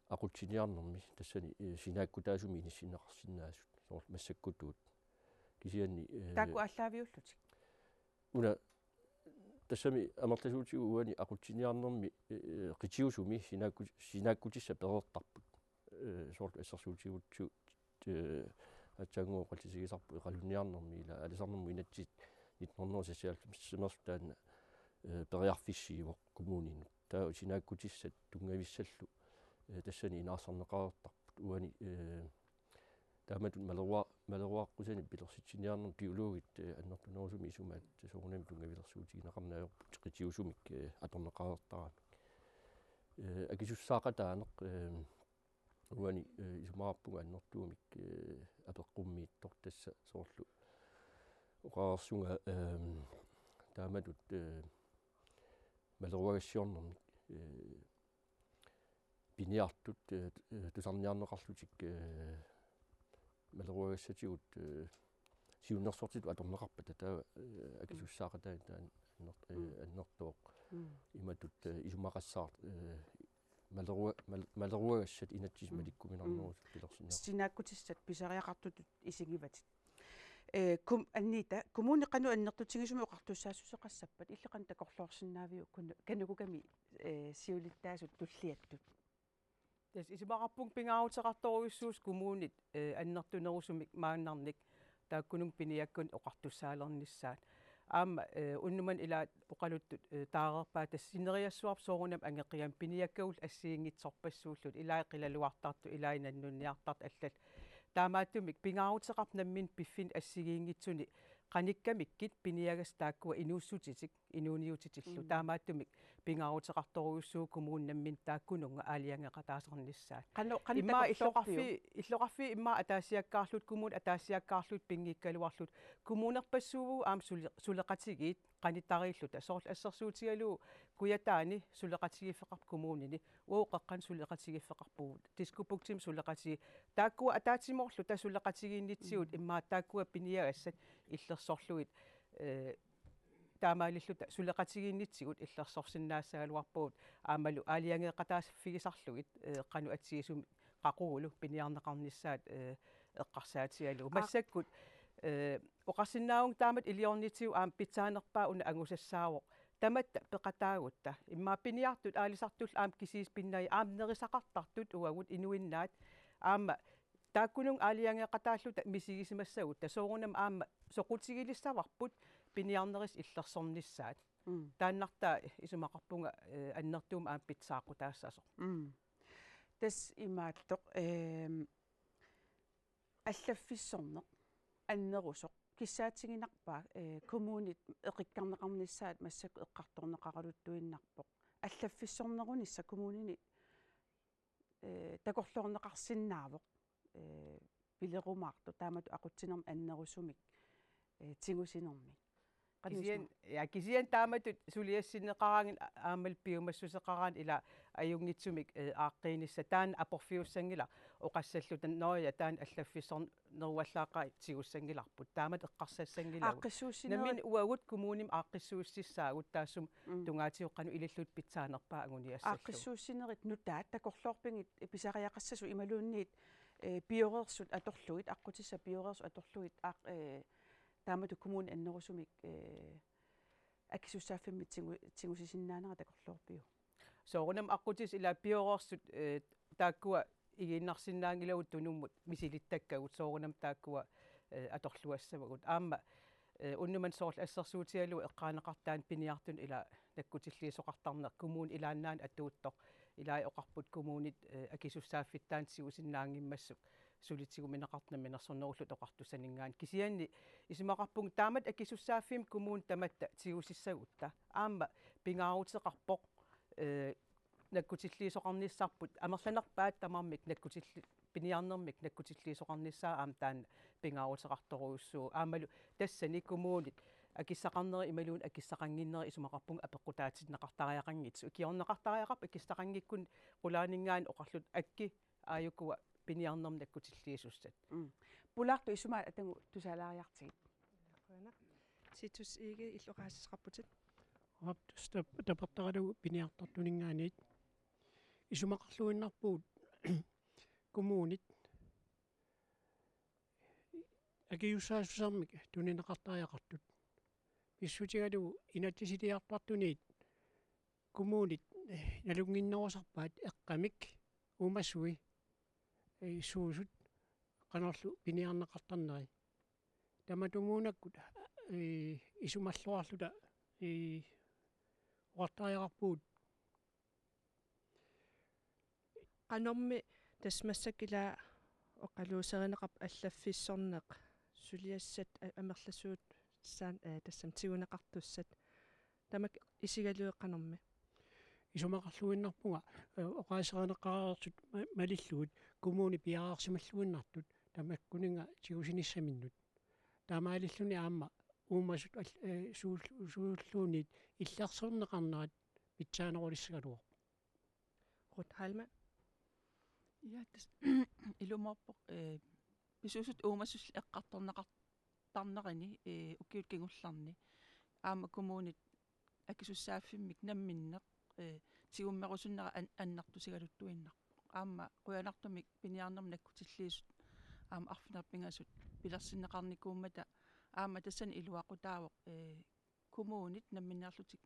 aqutsiniarnermi tassani, eh, sinaakkutaasumik inissinneqarsinnaasut, soorlu massakkutut. Kisianni, eh, taakku aallaaviullutik? Una tassami amerlasuutigut uani aqutsiniarnermi, eh, qitiusumi sinaakku-, sinaakkutissat pereertarput. Eh, soorlu assersuutigiutsigut, eh, aatsaannguaq oqallisigisarput Eqalunniarnermi ila aalisarnermut inatsit nitten hundrede seksoghalvfems taanna, eh, periarfissiivoq kommuninut. Taava sinaakkutissat tunngavissallu, eh, tassani inaarsarneqareertarput uani, eh, taamatut malerua-, maleruaqqusanik pilersitsiniarnermi biologit, eh, annertunerusumik isumaat soorunami tunngavilersuutigineqarneq ajorput qitiusumik, eh, atorneqareertaramik. Eh, akisussaaqataaneq, eh, uani, eh, isumaqarpunga annertuumik, eh, apeqqummiittoq tassa soorlu oqareersunga, eh, taamatut, eh, maleruagassiornermik, eh, piniartut, eh, eh, tusarniarneqarlutik, eh, maleruagassatigut, eh, siunnersortitut atorneqarpata taava, eh, akisussaaqataaneq taanna anner-, eh, mm, annertooq. Mm. Imatut, eh, isumaqassaaq, eh, malerua-, mal-, maleruagassat inatsisit, mm, malikkuminarnerusut, mm, pilersinneqar-. Sinaakkutissat pisariaqartutut isigivatit. Eh, kum-, Anita, kommuni qanoq annertutigisumik oqartussaassuseqassappat, illit qanoq takorloorsinnaaviuk kun-, KANUKOKA-mi, eh, siulittaasut tulliattut? Tassa isumaqarpunga pingaaruteqartorujussuusoq kommunit, eh, annertunerusumik maannarnik taakkununnga piniakkanik oqartussaalernissaat. Aamma, eh, unnuk manna ilaat oqaluttut, eh, taareerpaat tassa sineriassuarput soorunami angeqigami piniakkagullu assigiinngitsorpassuullutik, ilai qilalugartartut, ilai nannunniartartut allat. Taamaattumik pingaaruteqarpoq nammineq piffinni assigiinngitsuni qanikkamikkit piniagassat taakkua inuussutitik, inuuniutitillu. Mm. Taamaattumik pingaaruteqartorujussuuvoq kommuni nammineq taakkununnga aalajangeeqataasarnissaat. Qanoq, qanoq Immaqa takorloorpiuk? illoqarfi-, illoqarfiit immaqa ataasiakkaarluta kommunit ataasiakkaarluta pinngikkaluarluta kommunerpassuuvugut aamma sule-, suleqatigiit qanittariilluta, soorlu assersuutigalugu Kujataani suleqatigiiffeqarpoq kommunini, uagut qeqqanut suleqatigiiffeqarpugut, Diskobugtimi suleqatigiit. Taakkua ataatsimoorluta suleqatigiinnitsigut, mm, immaqa taakkua piniagassat illersorlugit, eh, taamaalilluta suleqatigiinnitsigut illersorsinnaassagaluarpugut aammalu aalajangeeqataaffigisarlugit, eh, qanoq atsigisumik qaqugulu piniarneqarnissaat, eh, eqqarsaatigalugu. Aa. Massakkut, eh, oqarsinnaavunga taamatut iliornitsigut aamma pitsaanerpaaq una angusassaavoq. Tamatta peqataagutta. Immaqa piniartut aalisartullu aamma kisiisa pinnagu aamma nerisaqartartut uagut inuinnaat. Aamma taakkununnga aalajangeeqataalluta misigisimassagutta. Soorunami aamma soqutigilissavarput piniarnerisa illersornissaat. Mm. Taannartaa isumaqarpunga, eh, annertuumik aamma pitsaaqutaassasoq. Mm. Tassa imaattoq, ehm, allaffissorneq annerusoq kissaatiginarpaa, eh, kommunit eqikkarneqarnissaat massakkut eqqartorneqaraluttuinnarpoq. Allaffissornerunissaq kommunini, eh, takorloorneqarsinnaavoq, eh, pilerumaartoq taamatut aqutsinermik annerusumik, eh, tigusinermik. Qanoq isuma? Kisianni, ja, kisianni taamatut suliassinneqaraangat a-, aammalu piumassuseqaraangat ila ajunngitsumik, eh, aaqqiinissaq taanna aporfiussanngilaq oqassalluta, nå ja, taanna allaffissorneruallaaqaaq tigussanngilarput. Taamatut eqqarsassanngilagut. Aaqqissuussinerit. Nammineq uagut kommunimi aaqqissuussissaagut taassuma, mm, tungaatigut qanoq ililluta pitsaanerpaaq anguniassallugu. Aaqqissuussinerit nutaat takorloorpigit pisariaqassasut imaluunniit, eh, pioreersut atorlugit, aqqutissat pioreersut atorlugit, aaq-, eh, taamatut kommuni annerusumik, eh, akisussaaffimmik tigu-, tigusisinnaanera takorloorpiuk? Soorunami aqqutissat ila pioreersut, eh, taakkua igiinnarsinnaanngilagut Tunummut misilittakkagut, soorunami taakkua, eh, atorluassavagut. Aamma, eh, unnuk manna soorlu assersuutigalugu eqqaaneqartoq taanna piniartunut ila nakkutilliisoqartarneq kommuni ilaannaanut atuuttoq. Ilai oqarput kommunit, eh, akisussaaffittaaq tigusinnaanngimmassuk suli tiguneqartarneq Namminersornerullutik Oqartussaninngaanniit. Kisianni isumaqarpunga taamatut akisussaaffimmik kommunit tamatta tigusissagutta. Aamma pingaaruteqarpoq, eh, nakkutilliisoqarnissarput amerlanerpaat tamarmik nakkutilli-, piniarnermik nakkutilliisoqarnissaa aamma taanna pingaaruteqartorujussuuvoq. Aammalu tassani kommunit akissaqarnerit imaluunniit akissaqannginnerit isumaqarpunga apeqqutaatinneqartariaqanngitsut. Ikiorneqartariaqarpoq akissaqanngikkunik qulaaninngaanniit oqarluta akki aajukua piniarnermik nakkutilliisussat. Mm. Pulaartut isumaat atagu tusaalaariartigit. Qujanaq. Titus Egede, illit oqaasissaqarputit. Aap, tassa tap-, tapertaralugu piniartartuninngaanniit. Isumaqarluinnarpugut kommunit akisussaassusermik tunineqartariaqartut. Pissutigalugu inatsisiliartartuniit kommunit, eh, nalunnginnerusarpaat eqqamik uumasui, eh, suusut qanorlu piniarneqartarneri. Tamatumuunakkut, eh, isumalluarluta, eh, oqartariaqarpugut. Qanormi tassa massakkut ila oqaluuserineqarpoq allaffissorneq, suliassat a-, amerlasuut saan, eh, tassami tiguneqartussat. Tamakku isigalugu qanormi? Isumaqarluinnarpunga, eh, oqaaserineqareersut ma-, malillugit kommuni piareersimalluinnartut tamakkuninnga tigusinissaminnut. Taamaalilluni aamma uumasut al-, eh, suull-, suulluunniit illersorneqarnerat pitsaanerulissagaluarpoq. Ruth Heilmann. Ja, tassa ilumoorpoq, eh, pisuusut uumasullu eqqartorneqartarnerini, eh, ukiut kingullerni. Aamma kommunit akisussaaffimmik namminneq, eh, tigummerusunnera an-, annertusigaluttuinnarpoq. Aamma qujanartumik piniarnermut nakkutilliisut aamma arfineq-pingasut pilersinneqarnikuummata aamma tassani iluaqutaavoq, eh, kommunit namminneerlutik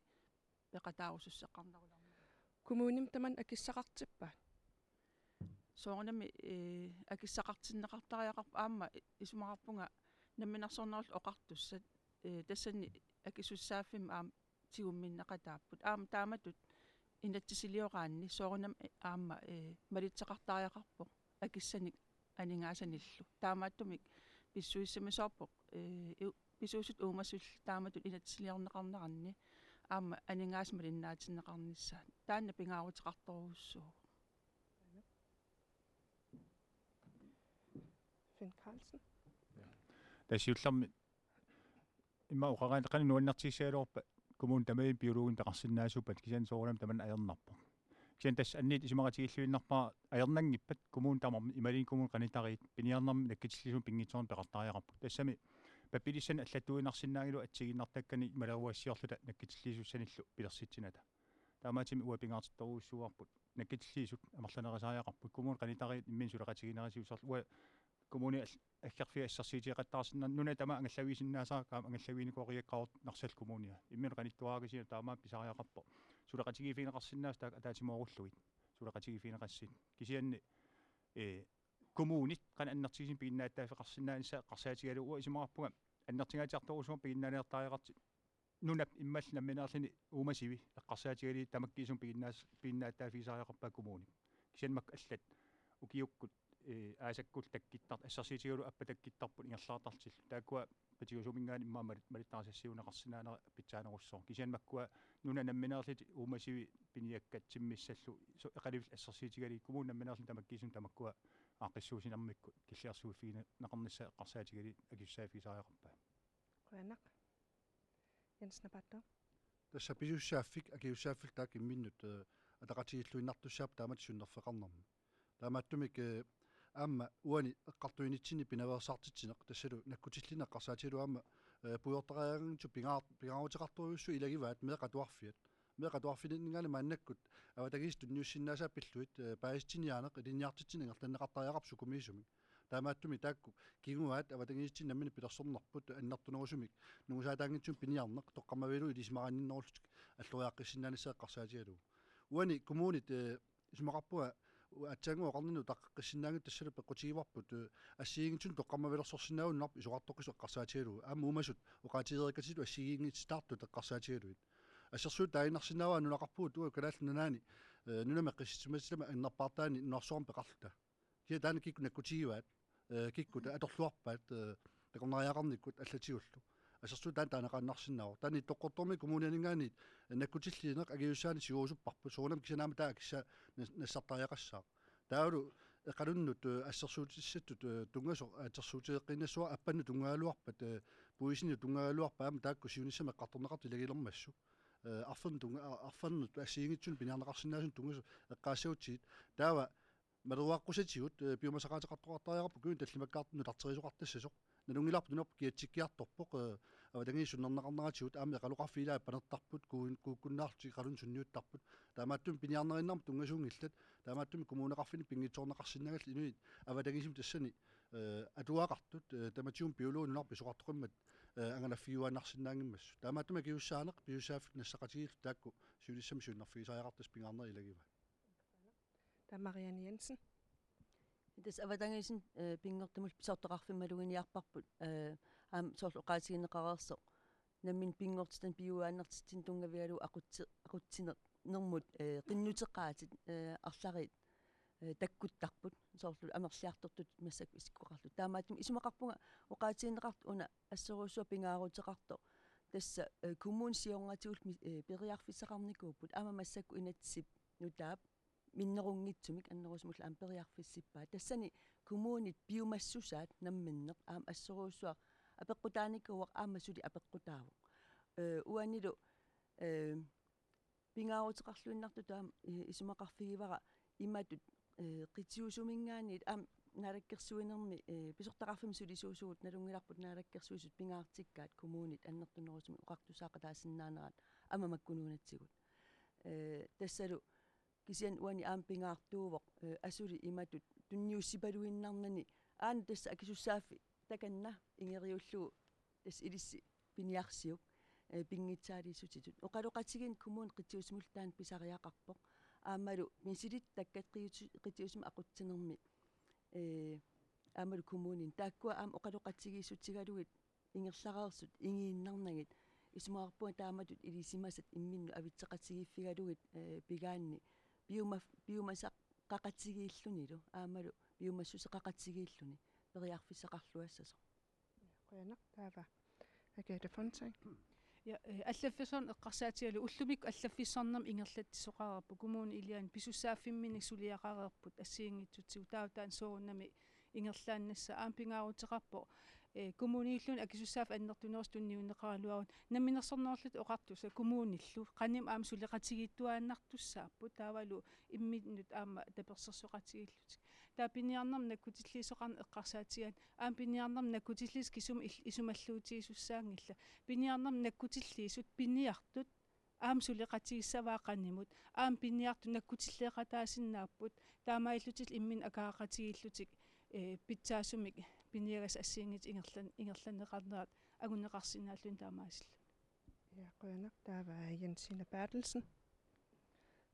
peqataarususseqqarnerulerneq. Kommunimi tamanna akissaqartippat? Soorunami, eh, akissaqartinneqartariaqarpoq aamma isumaqarpunga Namminersornerullutik Oqartussat, eh, tassani akisussaaffimmik aamma tigumminneqataapput. Aamma taamatut inatsisilioraanni soorunami aamma, eh, malitseqartariaqarpoq akissanik aningaasanillu. Taamaattumik pissusissamisoorpoq, eh, iu-, pisuusut uumasullu taamatut inatsisiliorneqarneranni aamma aningaasat malinnaatinneqarnissaat. Taanna pingaaruteqartorujussuuvoq. Finn Carlsen. Tassa siullermik immaqa oqaraanni qanoq nuannertigigaluarpa kommuni tamavimmik biologinik peqarsinnaasuuppat kisianni soorunami tamanna ajornarpoq. Kisianni tassa anniit isumaqatigiilluinnarpara ajornanngippat kommuni tamarmi imaluunniit kommunit qanitariit piniarnermi nakkutilliisunik pinngitsoorani peqartariaqarput. Tassami pappialassanik allattuinnarsinnaanngilagut assigiinnartakkani maleruassiorluta nakkutilliisussanillu pilersitsinata. Taamaattumik uanga pingaartittorujussuuarput nakkutilliisut amerlanerusariaqarput kommunit qanitariit imminnut suleqatigiinnerisigut soorlu uanga kommuni all-, aggerfia assersuutigeqattaarsinnaanera nunat tamaasa angallaviisinnaasarakku aamma angallaviinnikuuariaqqavoq Narsap kommunia. Imminut qanittuaraakkisinnut taamaammat pisariaqarpoq. Suleqatigiiffigineqarsinnaasut taakku ataatsimoorlutik. Suleqatigiiffigineqassapput. Kisianni, ee, kommunit qanoq annertutigisumik piginnaattaaffeqarsinnaanissaat eqqarsaatigalugu uanga isumaqarpunga annertungaatsiartorujussuarmik piginnaaniartariaqartut nunap immaqa nammineerluni uumasunik eqqarsaatigalugit tamakkiisumik piginnaas-, piginnaattaaffigisariaqarpaat kommunit. Kisianni makku allat ukiukkut, ee, aasakkullu takkuttar-, assersuutigalugu appat takkuttarput ingerlaartarlutillu. Taakkua qitiusuminngaanniit immaqa malut-, maluttarisassiuunneqarsinnaanera pitsaanerussaaq. Kisianni makkua nunat nammineerlutik uumasunik piniakkat timmissallu so-, eqaluillu assersuutigalugit kommunit nammineerluni tamakkiisumik tamakkua aaqqissuussinermikkut killilersuiffigineqarnissaat eqqarsaatigalugit akisussaaffigisariaqarpaat. Qujanaq. Jens Napaattooq. Tassa pisussaaffik, akisussaaffillu taakku imminnut, eh, ataqatigiilluinnartussaapput taamatut siunnerfeqarnermi. Taamaattumik, eh, aamma uani eqqartuinitsinni pinaveersaartitsineq, tassalu nakkutilliineq eqqarsaatigalugu aamma, eh, pujortariaqanngitsut pingaar-, pingaaruteqartorujussuit ilagivaat meeqqat atuarfiat. Meeqqat atuarfianninngaanniit maannakkut avatangiisit tunniussinnaasaat pillugit, eh, paasitsiniaaneq ilinniartitsineq ingerlanneqartariaqarpoq sukumiisumik. Taamaattumik taakku kinguaat avatangiisitsinni nammineq pilersornerput annertunerusumik nungusaataanngitsumik piniarneq toqqammavigalugu ilisimariinnerullutik alloriaqqissinnaanissaat eqqarsaatigalugu. Uani kommunit, eh, isumaqarpunga aatsaannguaq oqarninni utaqqeqqissinnaanngitsoq tassalu peqqutigivarput, eh, assigiinngitsunik toqqammavilersorsinnaajunnaarpoq isorartoqqisoq eqqarsaatigalugu. Aamma uumasut oqaatigereerikkatsigu assigiinngitsutaartut eqqarsaatigalugit. Assersuut taaginnarsinnaavaa nunaqarpugut uagut Kalaallit Nunaanni, eh, nunamut qissitsimasutut annerpaartaanni nunarsuarmi peqarluta. Kisianni taanna kikkut nakkutigivaat, eh, kikkut atorluarpaat, eh, takornariaqarnikkut allatigullu. Assersuut taanna taaneqaannarsinnaavoq. Taanna Ittoqqortoormiit kommunianinngaanniit nakkutilliineq akisussaannik siuusupparput. Soorunami kisianni aamma taava akissaa nas-, nassartariaqassaaq. Taavalu eqalunnut, eh, assersuutitissattut, eh, tunngasoq assersuutigeqqiinnassuara appannut tunngagaluarpat, eh, puisinut tunngagaluarpat aamma taakku siunissami eqqartorneqartut ilagilermassuk. Eh, arfernut tunnga-, a-, arfernut assigiinngitsunik piniarneqarsinnaasunik tunngasoq eqqaassagutsigit. Taava maleruaqqusatigut, eh, piumasaqaateqartoqartariaqarpoq ukiuni tallimakkaartuni nutarterisoqartassasoq. Nalunngilarput nunarput kiatsikkiartorpoq, eh, avatangiisit sunnerneqarneratigut aamma eqaloqarfiit ilaat panertarput kuun-, kuukkunnaarlutik eqalunnut sunniuttarput. Taamaattumik piniarneriinnarmik tunngasuunngillat. Taamaattumik kommuneqarfinni pinngitsoorneqarsinnaanngillat inuit avatangiisimut tassani, eh, atugaqartut, eh, tamatigut biologit nunarput isorartoqimmat, eh, angalaffigiuaannarsinnaanngimmassuk. Taamaattumik akisussaaneq, pisussaaffik nassaqatigiillutik taakku siunissami siunnerfigisariaqartut pingaarnerit ilagivaat. Taava Marianne Jensen. Tassa avatangiisinut, eh, pinngortitamullu pisortaqarfimmut maluginiarparput, eh, aamma soorlu oqaatigineqareersoq. Nammineq pinngortitani piujuaannartitsineq tunngavigalugu aqutsi-, aqutsinermut, eh, qinnuteqaatit, eh, arlallit, eh, takkuttarput, soorlu amerliartortutut massakkut isikkoqarlutik. Taamaattumik isumaqarpunga oqaatigineqartoq una assorujussuaq pingaaruteqartoq. Tassa, eh, kommunit siornatigullu mi-, eh, periarfissaqarnikuupput, aamma massakkut inatsisip nutaap minnerunngitsumik annerusumullu aamma periarfissippaat. Tassani kommunit piumassusaat namminneq aamma assorujussuaq apeqqutaanikuuvoq aamma suli apeqqutaavoq. Eh, uanilu, eh, pingaaruteqarluinnartutut aamma, eh, isumaqarfigivara imatut, eh, qitiusuminngaanniit aamma naalakkersuinermi, eh, pisortaqarfimmi sulisuusugut nalunngilarput naalakkersuisut pingaartikkaat kommunit annertunerusumik oqartusaaqataasinnaanerat aamma makku nunatsigut. Eh, tassalu kisianni uani aamma pingaartuuvoq, eh, asuli imatut tunniussipaluinnarnani aana tassa akisussaaffik takanna ingeriullugu tassa ilissi piniarsiuk, eh, pinngitsaaliissutitut. Oqaloqatigiinneq kommuni qitiusumillu taanna pisariaqarpoq. Aammalu misilittakkat qitiusu-, qitiusumik aqutsinermi, eh, aammalu kommunini. Taakkua aamma oqaloqatigiissutigalugit ingerlareersut ingiinnarnagit. Isumaqarpunga taamatut ilisimasat imminnut avitseqatigiiffigalugit, eh, pigaanni piuma-, piumasaqaqatigiillunilu aammalu piumassuseqaqatigiilluni periarfissaqarluassasoq. Qujanaq taava. Agathe Fontain. Ja, eh, allaffissorneq eqqarsaatigalugu ullumikkut allaffissornermik ingerlatsisoqareerput, kommunit ilianni pisussaaffimminnik suliaqareerput assigiinngitsutsigut, taava taanna soorunami ingerlaannassaaq. Aamma pingaaruteqarpoq, eh, kommuniilluni akisussaaffik annertunerusumik tunniunneqaraluaruni namminersornerullutik oqartussat kommunillu qanimut aamma suleqatigiittuaannartussaapput, taavalu imminnut aamma tapersersoqatigiillutik. Taava piniarnermik nakkutilliisoqarneq eqqarsaatigaanni aamma piniarnermik nakkutilliisoq kisumut il-, isumalluutigisussaanngillat. Piniarnermik nakkutilliisut piniartut aamma suleqatigissavaat qanimut, aamma piniartut nakkutilleeqataasinnaapput, taamaalillutillu imminnut akaaqqatigiillutik, eh, pitsaasumik piniagassat assigiinngitsut ingerlan-, ingerlanneqarnerat anguneqarsinnaalluni taamaasilluni. Ja, qujanaq, taava Jensine Berthelsen.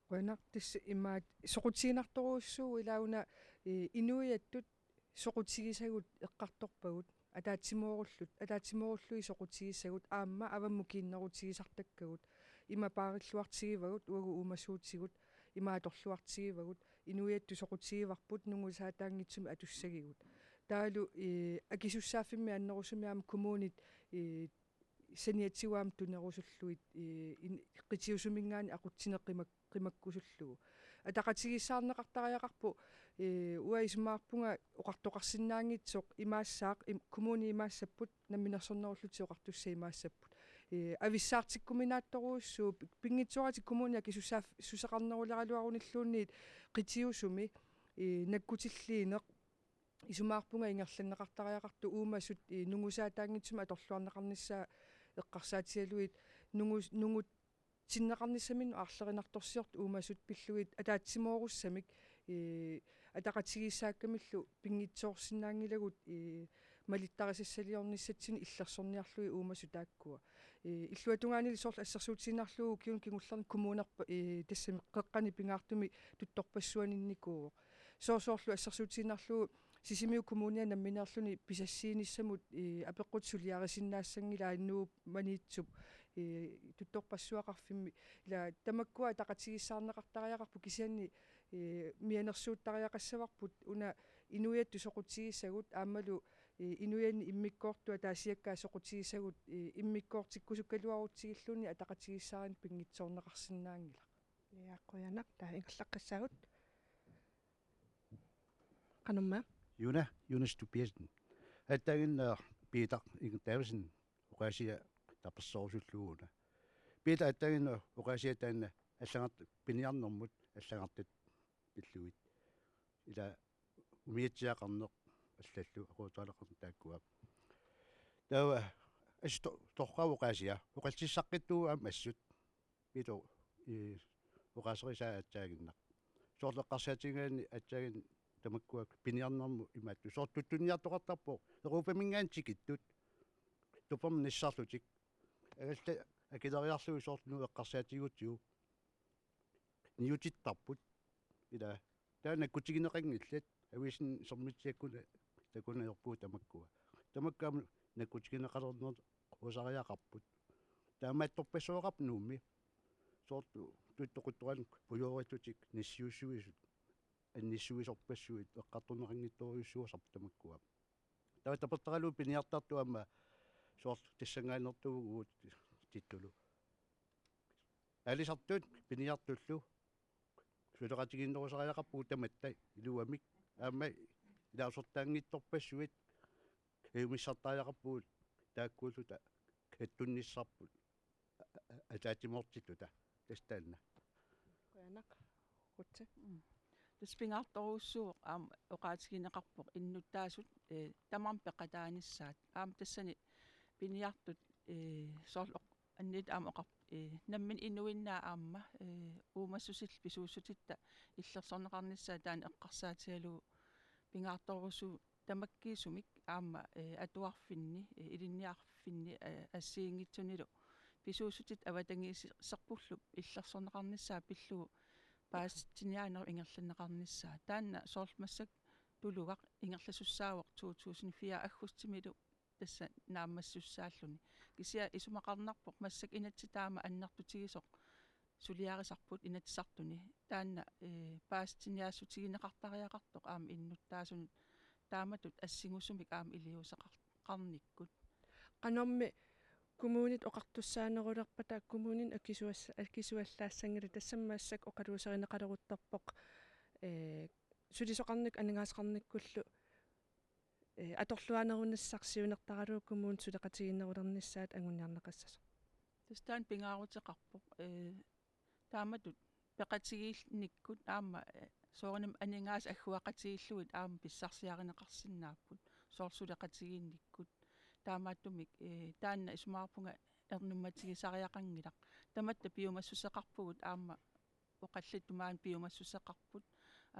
Qujanaq, tassa imaat soqutiginartorujussuuvoq ilaa una, eh, inuiattut soqutigisagut eqqartorpagut, ataatsimoorullut, ataatsimoorullugit soqutigisagut aamma avammut kiinnerutigisartakkagut, ima paarilluartigivagut, uagut uumasuutigut ima atorluartigivagut, inuiattut soqutigivarput nungusaataanngitsumik atussagigut. Taavalu, eh, akisussaaffimmi annerusumik aamma kommunit, eh, saniatigut aamma tunerusullugit, eh, in-, qitiusuminngaanniit aqutsineq qimak-, qimakkusullugu. Ataqatigiissaarneqartariaqarpoq, eh, uanga isumaqarpunga oqartoqarsinnaanngitsoq imaassaaq, im-, kommunit imaassapput, namminersornerullutik oqartussat imaassapput. Eh, avissaartikkuminaattorujussuuvoq, pi-, pinngitsooratik kommunit akisussaaf-, -ssuseqarneruleraluarunilluunniit qitiusumi, eh, nakkutilliineq, isumaqarpunga ingerlanneqartariaqartoq uumasut, eh, nungusaataanngitsumik atorluarneqarnissaa eqqarsaatigalugit nungus-, nungutinneqarnissaminnut aarlerinartorsiortut uumasut pillugit ataatsimoorussamik, eh, ataqatigiissaakkamillu pinngitsoorsinnaanngilagut, eh, malittarisassaliornissatsinnut illersorniarlugit uumasut taakkua. Eh, illuatungaanili soorlu assersuutigiinnarlugu ukiuni kingullerni kommunerpa-, eh, tassami qeqqani pingaartumik tuttorpassuaninnikuuvoq. Sooq soorlu assersuutigiinnarlugu Sisimiut Kommunia nammineerluni pisassiinissamut, eh, apeqqutit suliarisinnaassanngillat Nuup Maniitsup, eh, tuttorpassuaqarfimmi. Ila tamakkua ataqatigiissaarneqartariaqarput kisianni, eh, mianersuuttariaqassavarput una inuiattut soqutigisagut aammalu, eh, inuianni immikkoortuata ataasiakkaat soqutigisagut, eh, immikkoortikkusukkaluarutsigilluunniit ataqatigiissaarineq pinngitsoorneqarsinnaanngilaq. Ja, qujanaq, taava ingerlaqqissaagut. Qanormaa? Juna, Jonas Tobiassen. Aatsaannguaq Peter Inge Davidsen oqaasia taperserusullugu una. Peter, aatsaannguaq oqaasia taanna allagartaq piniarnermut allagartat pillugit. Ila umiatsiaqarneq allallu aquuteqarneq taakkua. Taava assut to-, torrak oqaasia oqallissaqqittugut aamma assut. Peter, eh, oqaaserisaa aatsaannguaq. Soorlu eqqarsaatigigaanni aatsaannguaq tamakkua piniarnermut imaattoq. Soorlu tuttunniartoqartarpoq Europaminngaanniit tikittut. Tuppermut nassarlutik. Angalta akileriarlugu soorlu Nuup eqqarsaatigigutsigu. Niutittarput. Ila. Taava nakkutigineqanngillat. Aviisini Sermitsiakkut takuneq ajorpugut tamakkua. Tamakku aamma nakkutigineqalernerusariaqarput. Taamaattorpassuaqarpoq Nuummi. Soorlu tuttoqutturan pujooritutik nassiussuisut, annissuisorpassuit, eqqartorneqanngitsorujussuusarput tamakkua. Taava tapertaralugu piniartartut aamma soorlu tassanngaanneersuuvugut tittulu. Aalisartut piniartullu suleqatigiinnerusariaqarpugut tamatta iluamik aamma ilaasortaanngitsorpassuit kajumissartariaqarpugut taakkuulluta kattunnissarput a-, a-, ataatsimoortittuta tassa taanna. Qujanaq. Ruth. Mm. Tassa pingaartorujussuuvoq aamma oqaatigineqarpoq innuttaasut, eh, tamarmik peqataanissaat. Aamma tassani piniartut, eh, soorlu oq-, anniit aamma oqar-, eh, nammineq inuinnaat aamma, eh, uumassusillu pisuussutitta illersorneqarnissaat taanna eqqarsaatigalugu pingaartorujussuuvoq tamakkiisumik aamma, eh, atuarfinni, eh, ilinniarfinni, eh, assigiinngitsunilu pisuussutit avatangiiserpullu illersorneqarnissaa pillugu paasitsiniaanerup ingerlanneqarnissaa. Taanna soorlu massakkut tulugaq ingerlasussaavoq to tusind fire aggustimilu tassa naammassussaalluni. Kisianni isumaqarnarpoq massakkut inatsit taama annertutigisoq suliarisarput Inatsisartuni. Taanna, eh, paasitsiniaassutigineqartariaqartoq aamma innuttaasunut taamatut assingusumik aamma iliuuseqar-, qarnikkut. Qanormi kommunit oqartussaanerulerpata kommunini akisuas-, akisuallaassanngilaq, tassami massakkut oqaluuserineqaleruttorpoq, ee, sulisoqarnikkut aningaasaqarnikkullu, ee, atorluarnerunissaq siunertaralugu kommunit suleqatigiinnerulernissaat anguniarneqassasoq. Tassa taanna pingaaruteqarpoq, ee, taamatut peqatigiinnikkut aamma, ee, soorunami aningaasat agguaqatigiillugit aamma pissarsiarineqarsinnaapput, soorlu suleqatigiinnikkut. Taamaattumik, ee, taanna isumaqarpunga ernummatigisariaqanngilaq. Tamatta piumassuseqarpugut aamma oqallittut maani piumassuseqarput,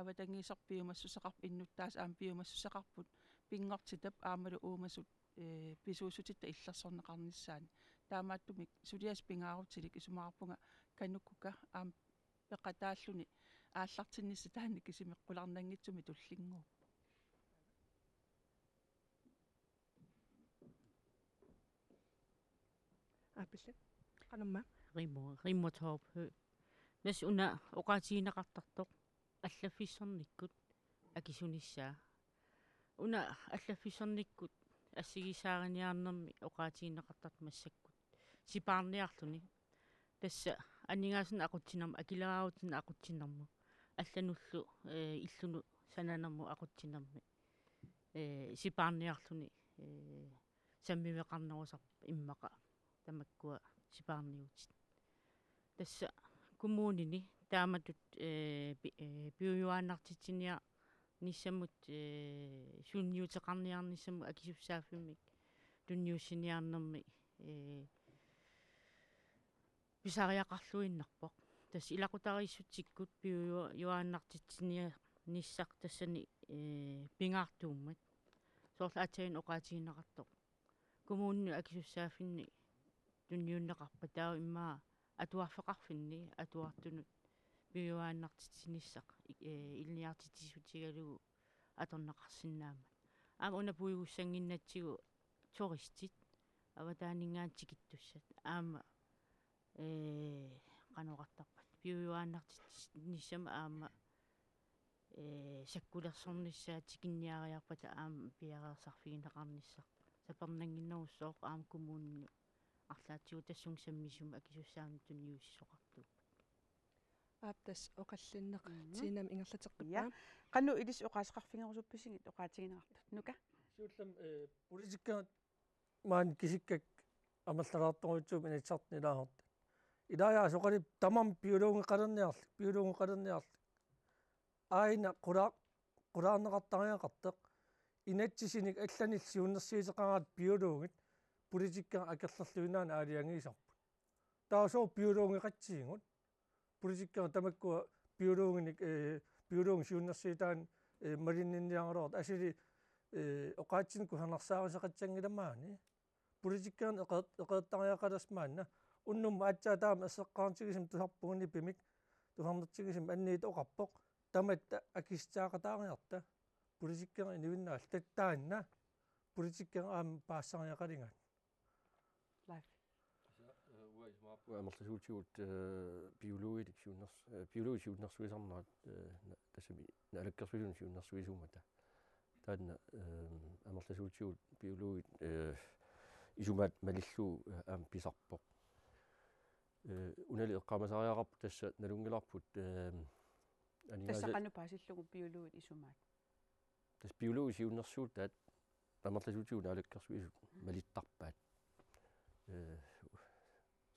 avatangiiseq piumassuseqarpoq, innuttaasut aamma piumassuseqarput, pinngortitap aammalu uumasut, ee, pisuussutitta illersorneqarnissaannik. Taamaattumik suliassaq pingaarutilik isumaqarpunga KANUKOKA aamma peqataalluni aallartinnissaq taanna kisimi qularnanngitsumik tullinnguuppoq. Aapillat. Qanormaa? Rimmo, Rimmo Torp Høegh. Tassa una oqaatigineqartartoq allaffissornikkut akisunissaa. Una allaffissornikkut assigiissaariniarnermi oqaatigineqartartoq massakkut sipaarniarluni. Tassa aningaasanik aqutsinermi, akileraarutinik aqutsinermut, allanullu, ee, illunut sananermut aqutsinermi, ee, sipaarniarluni, ee, sammiveqarnerusarpoq immaqa tamakkua sipaarniutit. Tassa kommunini taamatut, ee, pi-, ee, piujuaannartitsiniarnissamut, ee, sunniuteqarniarnissamut akisussaaffimmik tunniussiniarnermi, ee, pisariaqarluinnarpoq. Tassa ilaqutariissutsikkut piujuaannartitsiniarnissaq tassani, ee, pingaartuummat. Soorlu aatsaannguaq oqaatigineqartoq, kommuninut akisussaaffinni tunniunneqarpat taava immaqa atuarfeqarfinni atuartunut piujuaannartitsinissaq, ee, ilinniartitsissutigalugu atorneqarsinnaammat. Aamma una puigussannginnatsigu turistit avataaninngaanniit tikittussat. Aamma, ee, qanoq oqartarpat, piujuaannartitsinissamut aamma, ee, sakkulersornissaat tikinniariarpata aamma piareersarfigineqarnissaq. Sapernannginnerussooq aamma kommuninut arlaatigut tassunga sammisumik akisussaaffimmik tunniussisoqartuuppat. Aap, tassa oqallinneq. Mhm. Tiinami ingerlateqqippaa. Ja. Qanoq ilissi oqaaseqarfigerusuppisigit oqaatigineqartut? Nuka? Siullermik, ee, politikkerit maani kisikkakka amerlalaartorujussuupput Inatsisartuni ilaasortat. Ilaasoqalip tamarmik biologeqalerniarlugit, biologeqalerniarlugit. Aajuna qula-, qulaarneqartariaqartoq. Inatsisinik allanillu siunnersuuteqaraat biologit, politikkerit akerlerluinnaani aalajangiisarput. Taava sooq biologeqatsigut? Politikkerit tamakkua biologinik, ee, biologit siunnersuutaannik, ee, malinninniaraluartut. Asuli, ee, oqaatsinik kusanarsaarisoqassanngilaq maani. Politikkerinik eqeert-, eqeertariaqalersut maanna. Unnummut aatsaat taama erseqqaarutigisumik tusarpugut nipimik, tusarnertigisumik anniit oqarpoq: Tamatta akissutaaqataariarta. Politikkerit inuinnaallu taanna. Politikkerit aamma paassariaqaligaat. Leif. Tassa, ee, uanga isumaqarpunga amerlasuutigut, ee, biologilik siunners-, ee, biologit siunnersuisarnerat, ee, na-, tassami Naalakkersuisunut siunnersuisuummata. Taanna, ee, amerlasuutigut biologit, ee, isumaat malillugu, ee, aamma pisarpoq. Ee, unali eqqaamasariaqarpoq tassa nalunngilarput, ee, Tassa aningaasa- qanoq paasillugu biologit isumaat? Tassa biologit siunnersuutaat amerlasuutigut Naalakkersuisut malittarpaat. Ee,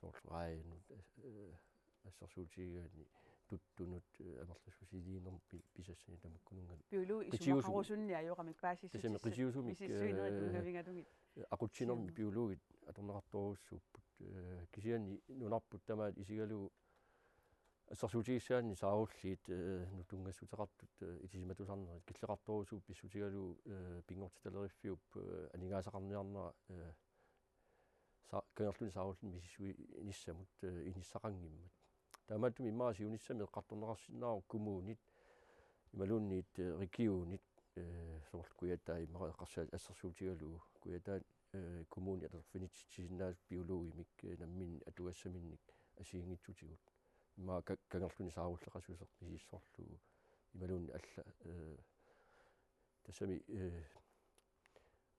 soorlu raajanut, ee, assersuutigigaanni tuttunut, ee, amerlassusiliinermut pi-, pisassanik tamakkununnga. Biologit qitiusumik. Isumaqarusunni ajoramik paasissutissat. Tassami qitiusumik, misissuinerit, ee, tunngavigalugit. Aqutsinermi biologit atorneqartorujussuupput. Ee, kisianni nunarput tamaat isigalugu assersuutigissaanni saarulliit, ee, nutsunngassuteqartut, ee, ilisimatusarnerit killeqartorujussuupput pissutigalugu, ee, pinngortitaleriffiup, ee, aningaasaqarniarnera, ee, sa-, kangerluni saarullinni misissuinissamut, ee, inissaqanngimmat. Taamaattumik immaqa siunissami eqqartorneqarsinnaavoq kommunit imaluunniit, ee, regionit, ee, soorlu Kujataani immaqa eqqarsaat assersuutigalugu Kujataani, ee, kommuni atorfinitsitsisinnaasut biologimik, ee, namminneq atugassaminnik assigiinngitsutigut. Immaqa ka-, kangerluni saarulleqassuseq misissorlugu imaluunniit alla, ee, tassami, ee,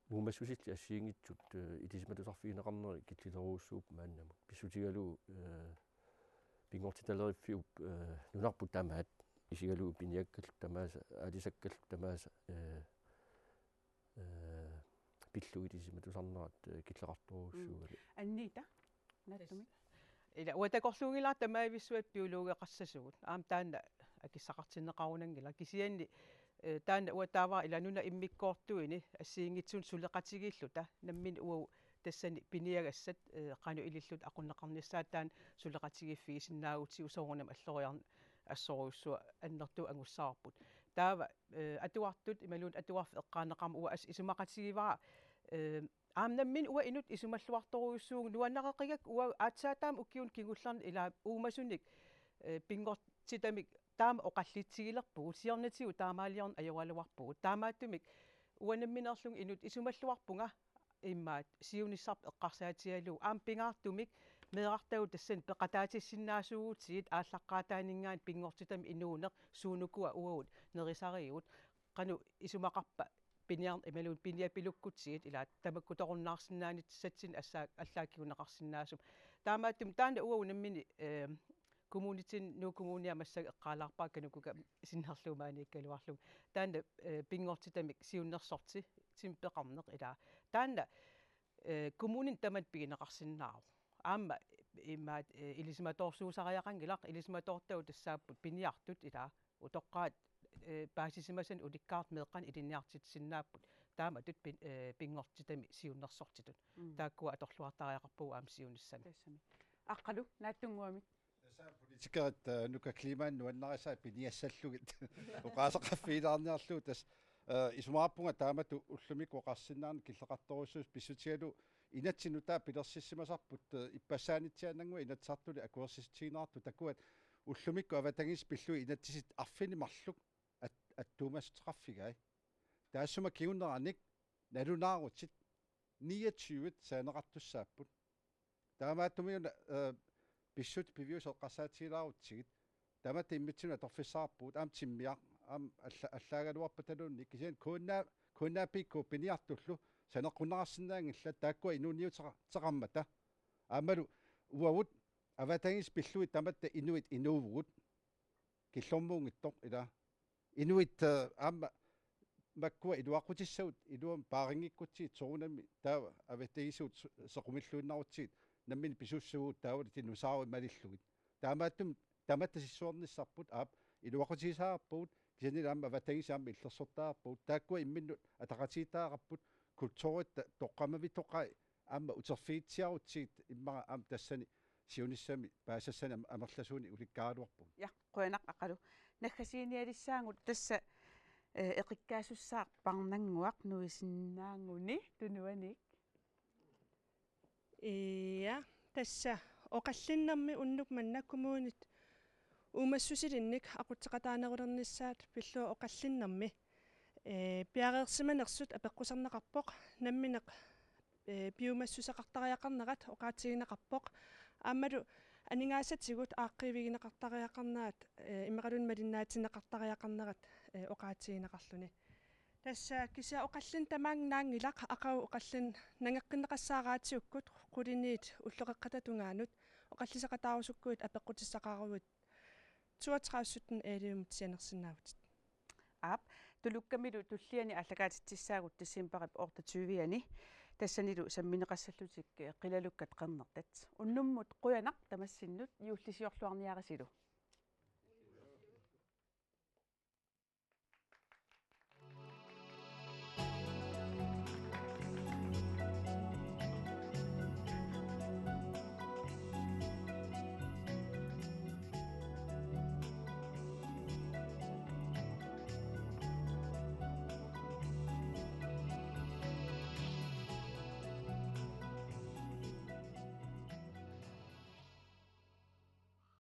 uumassusillit assigiinngitsut, eh, ilisimatusarfigineqarneri killilerujussuupput maannamut. Pissutigalugu, eh, pinngortitaleriffiup, eh, nunarput tamaat, isigalugu piniakkallu tamaasa, aalisakkallu tamaasa, eh, eh, pillugit ilisimatusarnerat, eh, killeqartorujussuugaluarpoq. Mm. Anniita, naatsumik. Ila uanga takorluunngilara tamavissuat biologeqassasugut. Aamma taanna akissaqartinneqarunanngilaq. Kisianni, eh, taanna uanga taava ila nunap immikkoortuini assigiinngitsunik suleqatigiilluta. Nammineq uagut tassani piniagassat, eh, qanoq ililluta aqunneqarnissaat taanna suleqatigiiffigisinnaagutsigu soorunami alloriarneq assorujussuaq annertuumik angussavarput. Taava, eh, atuartut imaluunniit atuarfik eqqaaneqarmat uanga assut isumaqatigivara, eh, aamma nammineq uanga inuk isumalluartorujussuuvugut nuannareqigakku uagut aatsaat taama ukiuni kingullerni ilaa uumasunik, eh, pinngortitamik taama oqallitsigilerpugut, siornatigut taamaaliorneq ajoraluarpugut. Taamaattumik uanga nammineerlunga inuk isumalluarpunga immaqa siunissarput eqqarsaatigalugu aamma pingaartumik meerartagut tassani peqataatissinnaasuugutsigit aallaqqaataaninngaanniit pinngortitami inuuneq suunukua uagut nerisarigut qanoq isumaqarpa piniar-, imaluunniit piniapilukkutsigit ilaa tamakkutorunnaarsinnaanissatsinnik assaa-, allaat kinguneqarsinnaasumik. Taamaattumik taanna uagut nammineq, eh, kommunitsinni Nuuk Kommunia massakkut eqqaalaarpara Kanukuka sinnerlugu maaniikkaluarlugu. Taanna, eh, pinngortitamik siunnersorti-, timik peqarneq ilaa. Taanna, eh, kommunini tamanna pigineqarsinnaavoq. Aamma immaqa, eh, ilisimatoorsuusariaqanngilaq, ilisimatoortagut tassaapput piniartut ilaa utoqqaat, eh, paasisimasanik ulikkaartut meeqqanik ilinniartitsisinnaapput. Taamatut pin-, eh, pinngortitami siunnersortitut. Mm. Taakkua atorluartariaqarpagut aamma siunissami. Tassami. Aqqalu, naatsunnguamik. Tassa politikerit, eh, Nuka Klimaani nuannarisaat piniassallugit. Oqaaseqarfigilaarniarlugu tassa, eh, isumaqarpunga taamatut ullumikkut oqarsinnaaneq killeqartorujussuusoq pissutigalugu inatsit nutaat pilersissimasarput, eh, ippassaaniitsiannannguaq Inatsisartuni akuersissutigineqartut takuat ullumikkut avatangiisit pillugit inatsisit arfineq-marluk at-, attuumassuteqarfigai. Taassuma kinguneranik nalunaarutit niogtyve saaneqartussaapput. Taamaattumik una, eh, pissutsit piviusut eqqarsaatigilaarutigit. Tamatta immitsinnut atorfissaqarpugut, aamma timmiaq, aamma alla-, allaagaluarpataluunniit, kisianni K N A, K N A P K piniartullu saneqqunneqarsinnaanngillat, taakkua inuuniuteqa-, teqarmata. Aammalu uagut avatangiisit pillugit tamatta inuit inuuvugut. Killormuunngitsoq ilaa. Inuit, eh, aamma makkua iluaqutissagut iluamik paarinngikkutsigu soorunami taava avatangiisivut se-, sequmilluinnarutsigit nammineq pisussagut taavalu dinosaurit malillugit. Taamaattumik tamatta sissuernissarput aap iluaqutigisaqarpugut kisianni aamma avatangiisit aamma illersortaqarpagut taakkua imminnut ataqatigiittaqarput kulturitta toqqammavittoqai aamma uterfigitsiarutsigit immaqa aamma tassani siunissami paasisassanik am-, amerlasuunik ulikkaaraluarpugut. Ja, qujanaq Aqqalu. Naggasiinialissaagut tassa, eh, eqikkaassussaaq Parnannguaq nuisinnaaguni tunuanik. Ja, tassa oqallinnermi unnuk manna kommunit uumassusilinnik aqutseqataanerulernissaat pillugu oqallinnermi, eh, piareersimanersut apeqquserneqarpoq, nammineq, eh, piumassuseqartariaqarnerat oqaatigineqarpoq. Aammalu aningaasatigut aaqqiivigineqartariaqarnerat, eh, immaqaluunniit malinnaatinneqartariaqarnerat, eh, oqaatigineqarluni. Tassa kisianni oqallinneq tamaanga naanngilaq, aqagu oqallinneq nangeqqinneqassaaraatigut quliniit ulloqeqqata tungaanut oqalliseqataarusukkuit apeqqutissaqaruit toogtredive sytten elleve-mut sianersinnaavutit. Aap, Tulukkamilu tulliani aallakaatitsissaagut decembarip otteogtyve-ani, tassanilu sammineqassallutik, eh, qilalukkat qernertat. Unnummut qujanaq tamassinnut, juullisiorluarniarisilu.